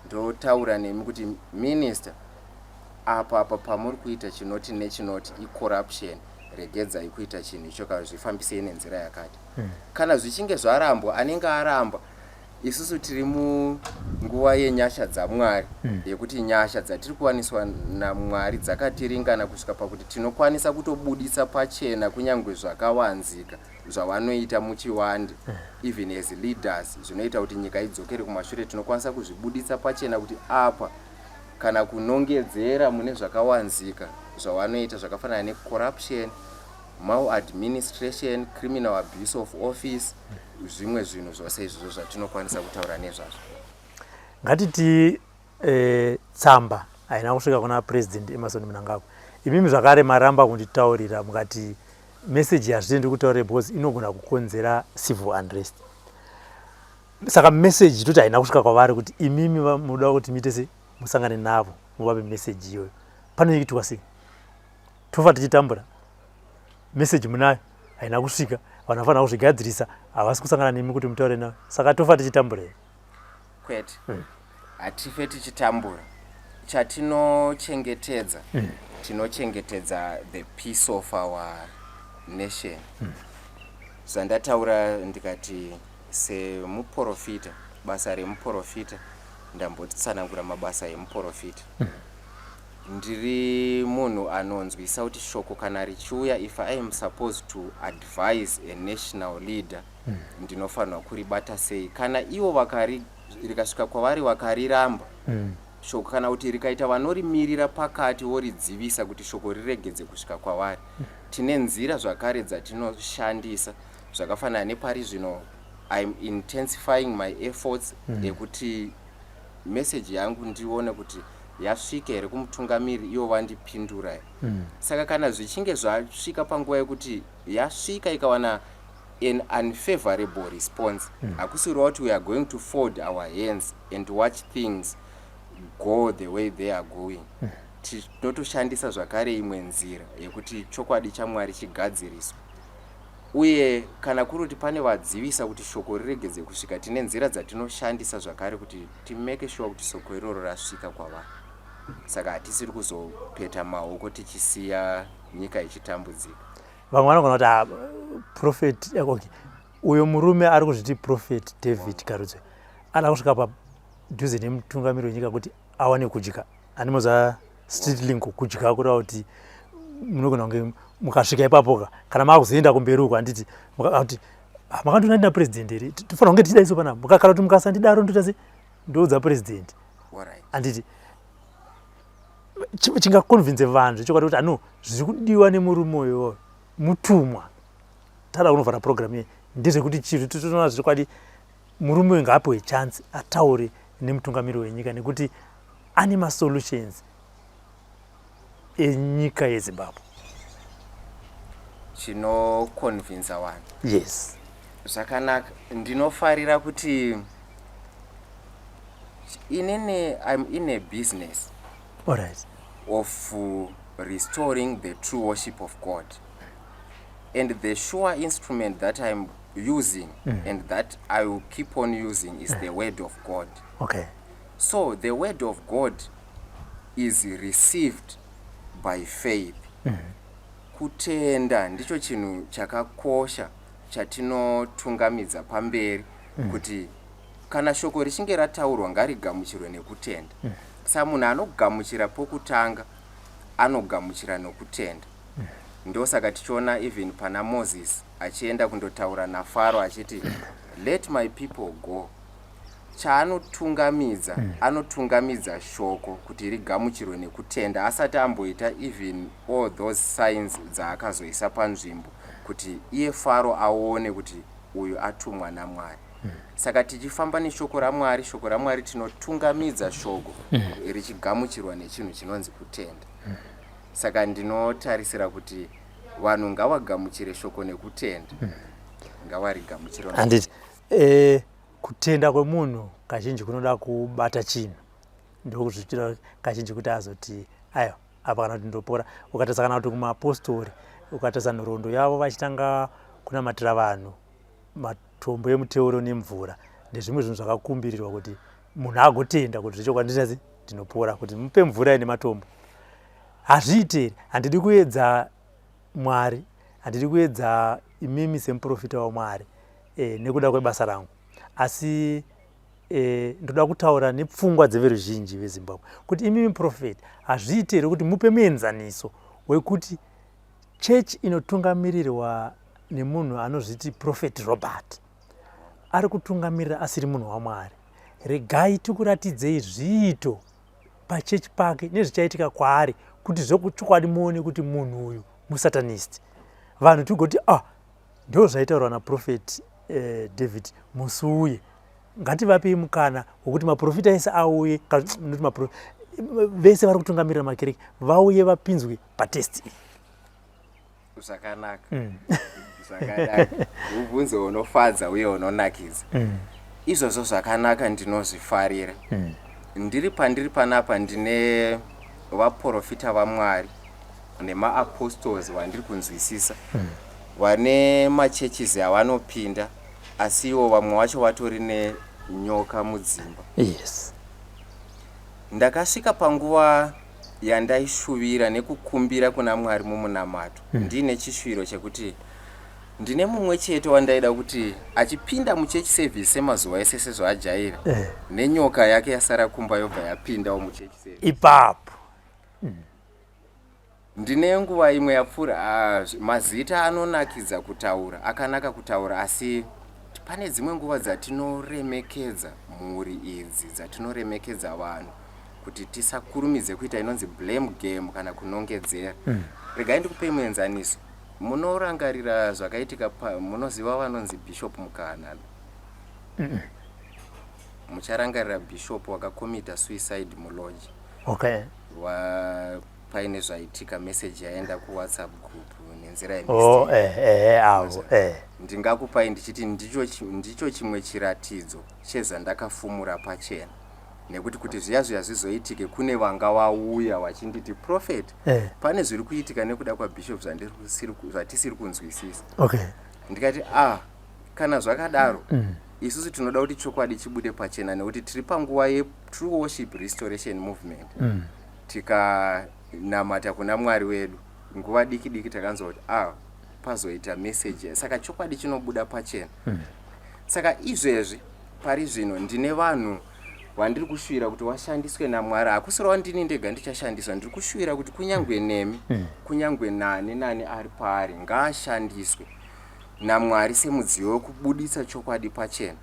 Ndotaura nemi kuti, "Minister, apa apa pamuri kuita chinoti nechinoti icorruption, regedzai kuita chinhu icho kana zvifambisei nenzira yakati." Kana zvichinge zvarambwa, anenge aramba. Isusu tiri munguva yenyasha dzaMwari, yekuti nyasha dzatiri kuwaniswa naMwari dzakatiringana kusvika pakuti tinokwanisa kutobudisa pachena kunyange zvakavanzika zvavanoita muchivande, even as leaders, zvinoita kuti nyika idzokere kumashure. Tinokwanisa kuzvibudisa pachena kuti apa, kana kunongedzera mune zvakawanzika zvavanoita zvakafanana necorruption, maladministration, criminal abuse of office, zvimwe zvinhu zvose izvozvo zvatinokwanisa kutaura nezvazvo. Ngatiti tsamba haina kusvika kuna President Emmerson Mnangagwa. Imimi zvakare maramba kunditaurira, mukati meseji hazvitendi kutaurira because inogona kukonzera civil unrest. Saka meseji toti haina kusvika kwavari, kuti imimi munoda kuti muite se musangane navo, muvape meseji iyoyo, panoitwa sei? Tofa tichitambura. Meseji munayo, haina kusvika, vanhu vafanira kuzvigadzirisa, havasi kusangana nemi kuti mutaure navo, saka tofa tichitambura here? Kwete, hatife tichitambura. Chatinochengetedza, tinochengetedza the peace of our nation. Zvandataura ndikati semuprofita, basa remuprofita, ndambotsanangura mabasa emuprofita. Ndiri munhu anonzwisa kuti shoko kana richiuya, if I am supposed to advise a national leader, ndinofanirwa kuribata sei. Kana ivo vakari rikasvika kwavari vakariramba, Shoko kana kuti rikaita vanorimirira pakati voridzivisa kuti shoko riregedze kusvika kwavari. Tine nzira zvakare dzatinoshandisa zvakafanana nepari zvino I'm intensifying my efforts ekuti message yangu ndione kuti yasvika here kumutungamiri ivo vandipindura here. Saka kana zvichinge zvasvika panguva yekuti yasvika ikawana an unfavorable response, hakusiriwa kuti we are going to fold our hands and watch things go the way they are going. Tinotoshandisa zvakare imwe nzira yekuti chokwadi chaMwari chigadziriswe. Uye kana kuri kuti pane vadzivisa kuti shoko riregedze kusvika, tine nzira dzatinoshandisa zvakare kuti timake sure kuti shoko iroro rasvika kwavari. Saka hatisiri kuzopeta maoko tichisiya nyika ichitambudzika. Vamwe vanogona kuti ah, prophet, okay, uyo murume ari kuzviti Prophet David Karudzwe ada kusvika padhuze nemutungamiri wenyika kuti awane kudya. Andimoza street link kudya kureva kuti munogona kunge mukasvika ipapoka kana makuzoenda kumberi uko, handiti kuti ah, makandiona ndina president here, tofanira kunge tichida iso panapa, kana kuti mukasandidaro ndoita se ndoudza president, handiti chingaconvince vanhu zvechokwadi kuti ano zviri kudiwa nemurume uyoyo mutumwa tada kunovhara program iyi ndezvekuti chiro titoona zvechokwadi murume uyu ngaapiwe chance ataure nemutungamiri wenyika nekuti ane masolutions enyika yeZimbabwe. Chinoconvinsa vanhu? Yes. Zvakanaka, ndinofarira kuti inini I'm in a business of restoring the true worship of God, and the sure instrument that I'm using and that I will keep on using is the word of God. So the word of God is received by faith. Kutenda ndicho chinhu chakakosha chatinotungamidza pamberi kuti kana shoko richinge rataurwa ngarigamuchirwe nekutenda. Saka munhu anogamuchira pokutanga anogamuchira nokutenda. Ndosaka tichiona even pana Moses achienda kundotaura naFaro achiti, "Let my people go." Chaanotungamidza, anotungamidza shoko kuti rigamuchirwe nekutenda asati amboita even all those signs dzaakazoisa panzvimbo kuti iye Faro aone kuti uyu atumwa naMwari. Saka tichifamba neshoko raMwari, shoko raMwari tinotungamidza shoko richigamuchirwa nechinhu chinonzi kutenda. Saka ndinotarisira kuti vanhu ngavagamuchire shoko nekutenda, ngavarigamuchire. Handiti kutenda kwemunhu kazhinji kunoda kubata chinhu, ndokuzviitira kazhinji kuti azoti aiwa apa kana kuti ndopora. Ukatarisa kana kuti kumapostori, ukatarisa nhoroondo yavo vachitanga kunamatira vanhu, matombo emuteuro nemvura ndezvimwe zvinhu zvakakumbirirwa kuti munhu agotenda kuti zvechokwadi ndinazi ndinopora, kuti mupe mvura ine matombo. Hazviiti here? Handidi kuedza Mwari, handidi kuedza imimi semuprofita waMwari nekuda kwebasa rangu, asi ndoda kutaura nepfungwa dzeveruzhinji veZimbabwe kuti imimi prophet, hazviiti here kuti mupe muenzaniso wekuti chechi inotungamirirwa nemunhu anozviti Prophet Robert ari kutungamirira asiri munhu waMwari? Regai tikuratidzei zviito pachechi pake nezvichaitika kwaari kuti zvechokwadi muone kuti munhu uyu musatanist. Vanhu tigoti, ah, ndo zvaitaurwa naProphet David musi uye. Ngativapei mukana wekuti maprofita ese auye, vese vari kutungamirira makereke vauye vapinzwe patest iyi. Zvakanaka. Zvakanaka, mubvunzo unofadza uye unonakidza. Izvozvo zvakanaka, ndinozvifarira. Ndiri pandiri panapa ndine vaprofita vaMwari nemaapostles vandiri kunzwisisa vane machurches avanopinda, asi ivo vamwe vacho vatori nenyoka mudzimba. Ndakasvika panguva yandaishuvira nekukumbira kuna Mwari mumunamato ndiine chishuviro chekuti ndine mumwe chete wandaida kuti achipinda muchurch service semazuva ese sezvaajaira nenyoka yake yasara kumba yobva yapindawo muchurch service. Ipapo. Ndine nguva imwe yapfuura, ah, mazita anonakidza kutaura, akanaka kutaura, asi pane dzimwe nguva dzatinoremekedza mhuri idzi, dzatinoremekedza vanhu. Kuti tisakurumidze kuita inonzi blame game kana kunongedzera. Regai ndikupei muenzaniso. Munorangarira zvakaitika pa, munoziva vanonzi Bishop Mukahanana? Mucharangarira bishop wakakomita suicide mulodge. Wa, paine zvaitika, message yaenda kuWhatsApp group nenzira ye Oh, eh, avo. Ndingakupai ndichiti ndicho chimwe chiratidzo chezvandakafumura pachena, nekuti kuti zviya zviya zvizoitike, kune vanga vauya vachinditi, "Prophet, pane zviri kuitika nekuda kwabishop zvatisiri kunzwisisa." Ndikati, "Ah, kana zvakadaro, isusu tinoda kuti chokwadi chibude pachena, nekuti tiri panguva yeTrue Worship Restoration Movement." Tikanamata kuna Mwari wedu, nguva diki diki takanzwa kuti, ah, pazoita message, saka chokwadi chinobuda pachena. Saka izvezvi pari zvino ndine vanhu vandiri kushuvira kuti washandiswe naMwari. Hakusirwa ndini ndega ndichashandiswa. Ndiri kushuvira kuti kunyange nemi, kunyange nani nani ari paari, ngaashandiswe naMwari semudziyo wekubuditsa chokwadi pachena.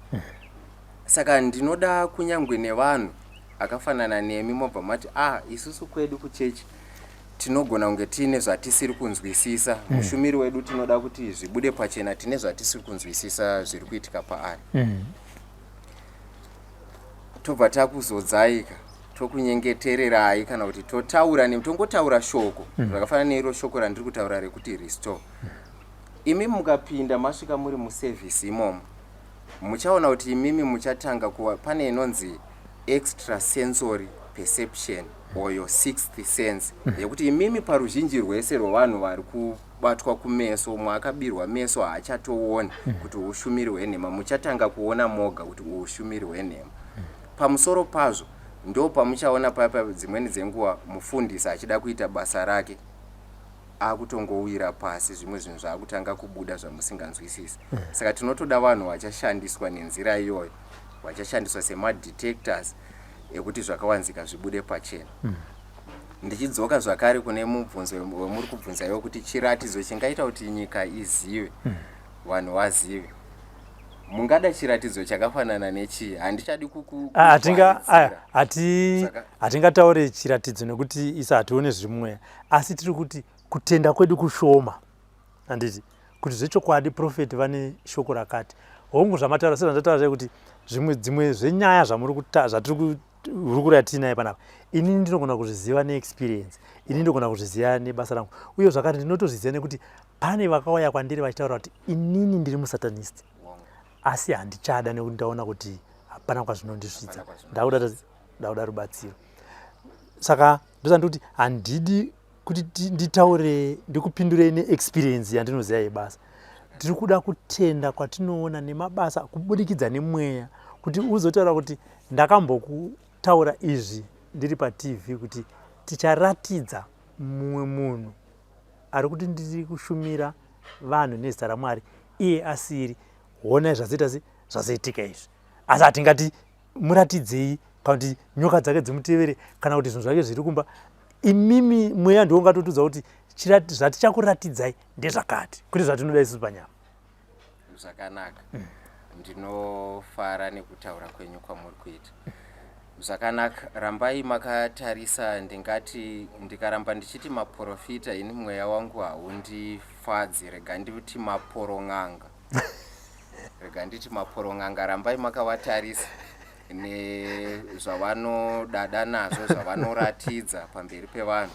Saka ndinoda kunyange nevanhu akafanana nemi, mobva mati, "Ah, isusu kwedu kuchechi tinogona kunge tiine zvatisiri kunzwisisa. Mushumiri wedu tinoda kuti zvibude pachena, tine zvatisiri kunzwisisa zviri kuitika paari." Tobva takuzodzaika, tokunyengetererai, kana kuti totaura nemi, tongotaura shoko zvakafanana neiro shoko randiri kutaura rekuti restore. Imi mukapinda, masvika muri muservice imomo, muchaona kuti imimi muchatanga kuva pane inonzi extra sensory perception or your sixth sense, yekuti imimi paruzhinji rwese rwevanhu vari kubatwa kumeso, umwe akabirwa meso haachatooni kuti ushumiri hwenhema, muchatanga kuona moga kuti ushumiri hwenhema. Pamusoro pazvo, ndo pamuchaona papa dzimweni dzenguva mufundisi achida kuita basa rake akutongowira pasi, zvimwe zvinhu zvaakutanga kubuda zvamusinganzwisisi. Saka tinotoda vanhu vachashandiswa nenzira iyoyo, vachashandiswa semadetectors ekuti zvakawanzika zvibude pachena. Ndichidzoka zvakare kune mubvunzo wemuri kubvunza iwo kuti chiratidzo chingaita kuti nyika izive, vanhu vazive, mungada chiratidzo chakafanana nechii? Handichadi Ah, hatingataure chiratidzo nekuti isa hatione zviri mumweya, asi tiri kuti kutenda kwedu kushoma, handiti, kuti zvechokwadi prophet vane shoko rakati. Hongu, zvamataura, sezvandataura zvaye kuti zvimwe dzimwe zvenyaya zvamuri zvatiri hurukuro yatiinaye panapa, inini ndinogona kuzviziva neexperience, inini ndinogona kuzviziva nebasa rangu, uye zvakare ndinotozviziva nekuti pane vakauya kwandiri vachitaura kuti, "Inini ndiri musatanist, asi handichada nekuti ndaona kuti hapana kwazvinondisvitsa, ndakuda rubatsiro." Saka ndosandi kuti handidi kuti nditaure, ndikupindurei neexperience yandinoziva yebasa. Tiri kuda kutenda kwatinoona nemabasa kubudikidza nemweya, kuti uzotaura kuti ndakambokutaura izvi ndiri paTV, kuti ticharatidza mumwe munhu ari kuti ndiri kushumira vanhu nezita raMwari, iye asiri. Honai zvazoita se zvazoitika izvi, asi hatingati muratidzei kana kuti nyoka dzake dzimutevere kana kuti zvinhu zvake zviri kumba. Imimi mweya ndiwo ungatotudza kuti zvatichakuratidzai ndezvakati, kwete zvatinoda isusu panyama. Zvakanaka. Ndinofara nekutaura kwenyu kwamuri kuita. Zvakanaka, rambai makatarisa. Ndingati ndikaramba ndichiti maprofita, ini mweya wangu haundifadzi. Rega nditi maporong'anga, rega nditi maporong'anga. Rambai makavatarisa nezvavanodada nazvo, zvavanoratidza pamberi pevanhu,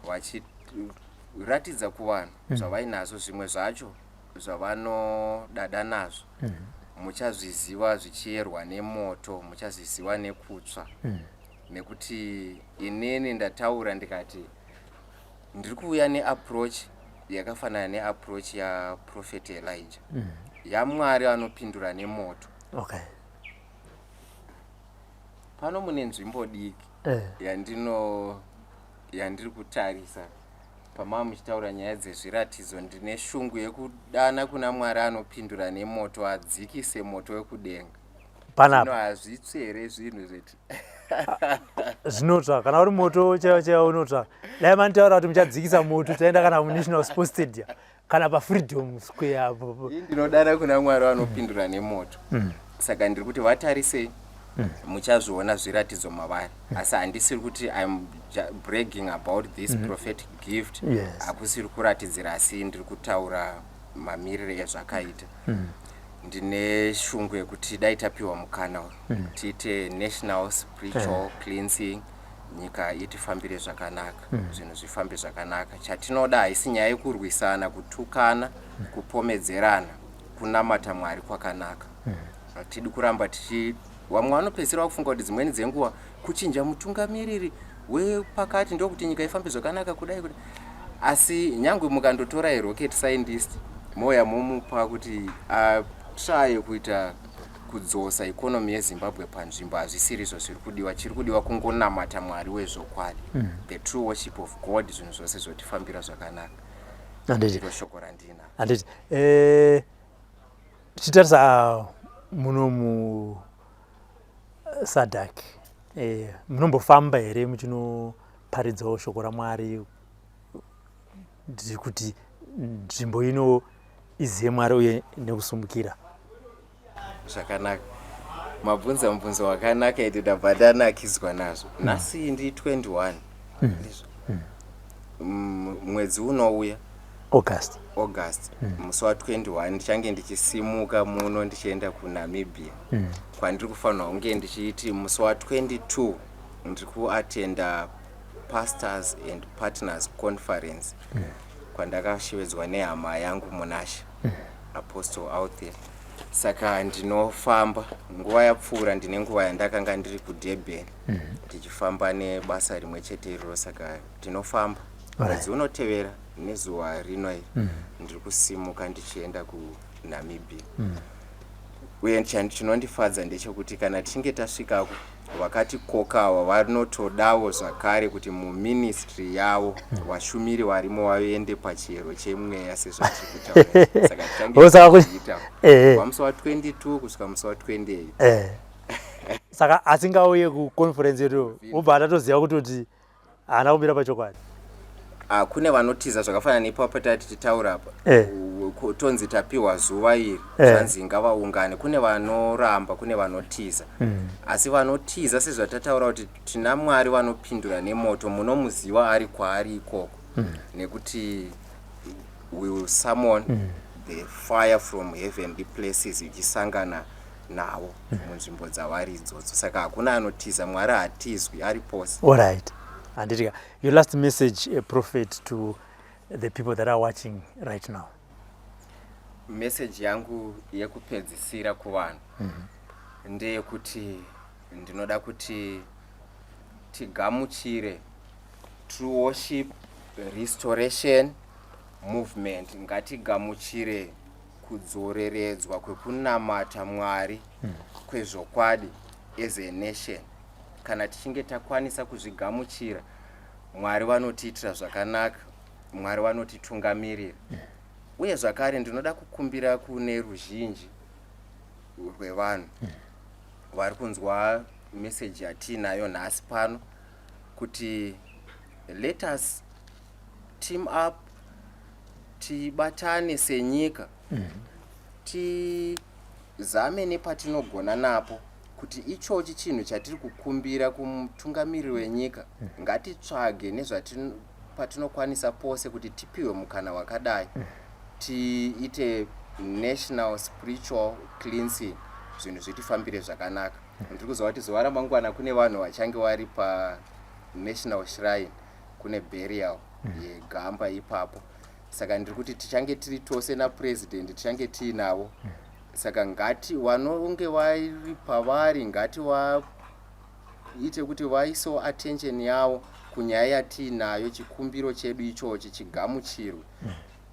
vachiratidza kuvanhu zvavainazvo. Zvimwe zvacho zvavanodada nazvo muchazviziva zvichiyerwa nemoto, muchazviziva nekutsva, nekuti inini ndataura ndikati ndiri kuuya neapproach yakafanana neapproach yaprophet Elijah, yaMwari anopindura nemoto. Pano mune nzvimbo diki yandiri kutarisa pamava muchitaura nyaya dzezviratidzo. Ndine shungu yekudana kuna Mwari anopindura nemoto adzikise moto wekudenga. Panapa. Hazvitsvi here zvinhu zveti? Zvinotsva. Kana uri moto chaiwo chaiwo unotsva. Dai manditaura kuti muchadzikisa moto, taenda kana muNational Sports Stadium kana paFreedom Square apo. Ii, ndinodana kuna Mwari vanopindura nemoto. Saka ndiri kuti vatarisei. Muchazviona zviratidzo mavari. Asi handisiri kuti I'm bragging about this prophetic gift. Hakusiri kuratidzira, asi ndiri kutaura mamiriro ezvakaita. Ndine shungu yekuti dai tapiwa mukana tiite national spiritual cleansing, nyika itifambire zvakanaka, zvinhu zvifambe zvakanaka. Chatinoda haisi nyaya yekurwisana, kutukana, kupomedzerana, kunamata Mwari kwakanaka. Hatidi kuramba tichi vamwe vanopedzisira vakufunga kuti dzimweni dzenguva kuchinja mutungamiriri wepakati ndokuti nyika ifambe zvakanaka kudai kudai. Asi nyangwe mukandotora rocket scientist, moya momupa kuti atsvaye kuita kudzosa economy yeZimbabwe panzvimbo, hazvisiri izvo zviri kudiwa. Chiri kudiwa kungonamata Mwari wezvokwadi, the true worship of God, zvinhu zvose zvotifambira zvakanaka. Ndiro shoko randina. Handiti tichitarisa muno muSADC, munombofamba here muchinoparidzawo shoko raMwari kuti nzvimbo ino izive Mwari uye nekusumukira? Zvakanaka, mabvunza mubvunzo wakanaka ende ndabva ndanakidzwa nazvo. Nhasi ndi 21, ndizvo? Mwedzi unouya, August. August, musi wa21 ndichange ndichisimuka muno ndichienda kuNamibia, kwandiri kufanirwa kunge ndichiiti musi wa22 ndiri kuatenda Pastors and Partners Conference, kwandakashevedzwa nehama yangu Munashe, Apostle out there. Saka ndinofamba. Nguva yapfuura ndine nguva yandakanga ndiri kuDurban ndichifamba nebasa rimwe chete iroro. Saka tinofamba. Mwedzi unotevera nezuva rino iri ndiri kusimuka ndichienda kuNamibia. Uye chinondifadza ndechekuti kana tichinge tasvikako, vakatikoka ava vanotodawo zvakare kuti muministry yavo vashumiri varimo vaende pachiyero chemweya sezvatiri kutaura. Saka tichange tichiita kubva musi wa22 kusvika musi wa28. Saka asingauye kuconference yedu ubva atatoziva kutoti haana kumira pachokwadi. Ah, kune vanotiza zvakafanana nepapo tati tichitaura apa. Tonzi tapiwa zuva iri, zvanzi ngavaungane. Kune vanoramba, kune vanotiza. Asi vanotiza, sezvatataura kuti tina Mwari vanopindura nemoto, munomuziva ari kwaari ikoko, nekuti we will summon the fire from heavenly places ichisangana navo munzvimbo dzavari idzodzo. Saka hakuna anotiza Mwari, hatizwi, ari pose. Alright, handitika your last message, a prophet, to the people that are watching right now? Meseji yangu yekupedzisira kuvanhu ndeyekuti ndinoda kuti tigamuchire true worship restoration movement. Ngatigamuchire kudzoreredzwa kwekunamata Mwari kwezvokwadi as a nation. Kana tichinge takwanisa kuzvigamuchira, Mwari vanotiitira zvakanaka, Mwari vanotitungamirira. Uye zvakare ndinoda kukumbira kune ruzhinji rwevanhu vari kunzwa meseji yatiinayo nhasi pano kuti let us team up, tibatane senyika, tizame nepatinogona napo kuti ichochi chinhu chatiri kukumbira kumutungamiriri wenyika, ngatitsvage patinokwanisa pose kuti tipiwe mukana wakadai, tiite national spiritual cleansing, zvinhu zvitifambire zvakanaka. Ndiri kuziva kuti zuva ramangwana kune vanhu vachange vari panational shrine, kune burial yegamba ipapo. Saka ndiri kuti tichange tiri tose napurezidendi, tichange tiinavo. Saka ngati vanonge vari pavari, ngati vaite kuti vaisewo attention yavo kunyaya yatiinayo, chikumbiro chedu ichochi chigamuchirwe,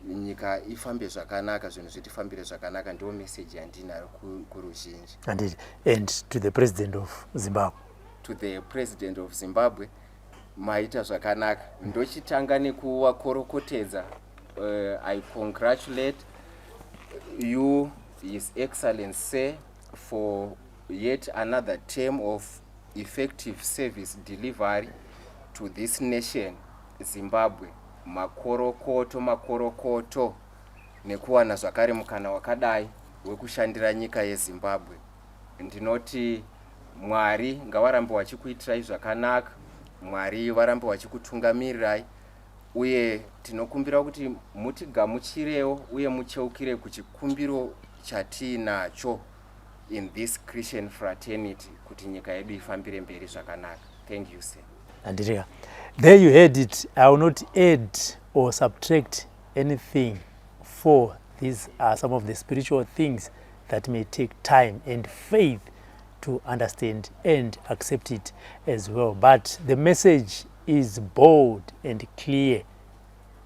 nyika ifambe zvakanaka, zvinhu zvitifambire zvakanaka. Ndiwo meseji yandinayo kuruzhinji. Handiti, and to the President of Zimbabwe? To the President of Zimbabwe, maita zvakanaka. Ndochitanga nekuvakorokotedza. I congratulate you, His Excellence Sir, for yet another term of effective service delivery to this nation, Zimbabwe. Makorokoto, makorokoto nekuwana zvakare mukana wakadai wekushandira nyika yeZimbabwe. Ndinoti Mwari ngavarambe vachikuitirai zvakanaka, Mwari varambe vachikutungamirirai, uye tinokumbira kuti mutigamuchirewo uye mucheukire kuchikumbiro chatiinacho in this Christian fraternity kuti nyika yedu ifambire mberi zvakanaka. Thank you, sir. Andrea, there you heard it. I will not add or subtract anything, for these are some of the spiritual things that may take time and faith to understand and accept it as well. But the message is bold and clear.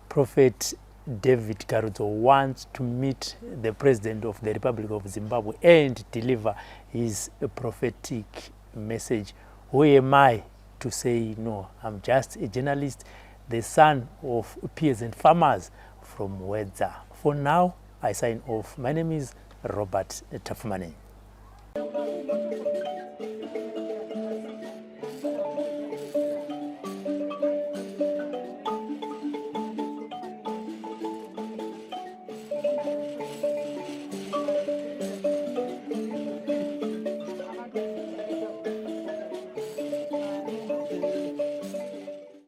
Prophet David Garuzzo wants to meet the President of the Republic of Zimbabwe and deliver his prophetic message. Who am I to say no? I'm just a journalist, the son of peasant farmers from Wedza. For now, I sign off. My name is Robert Tafumane.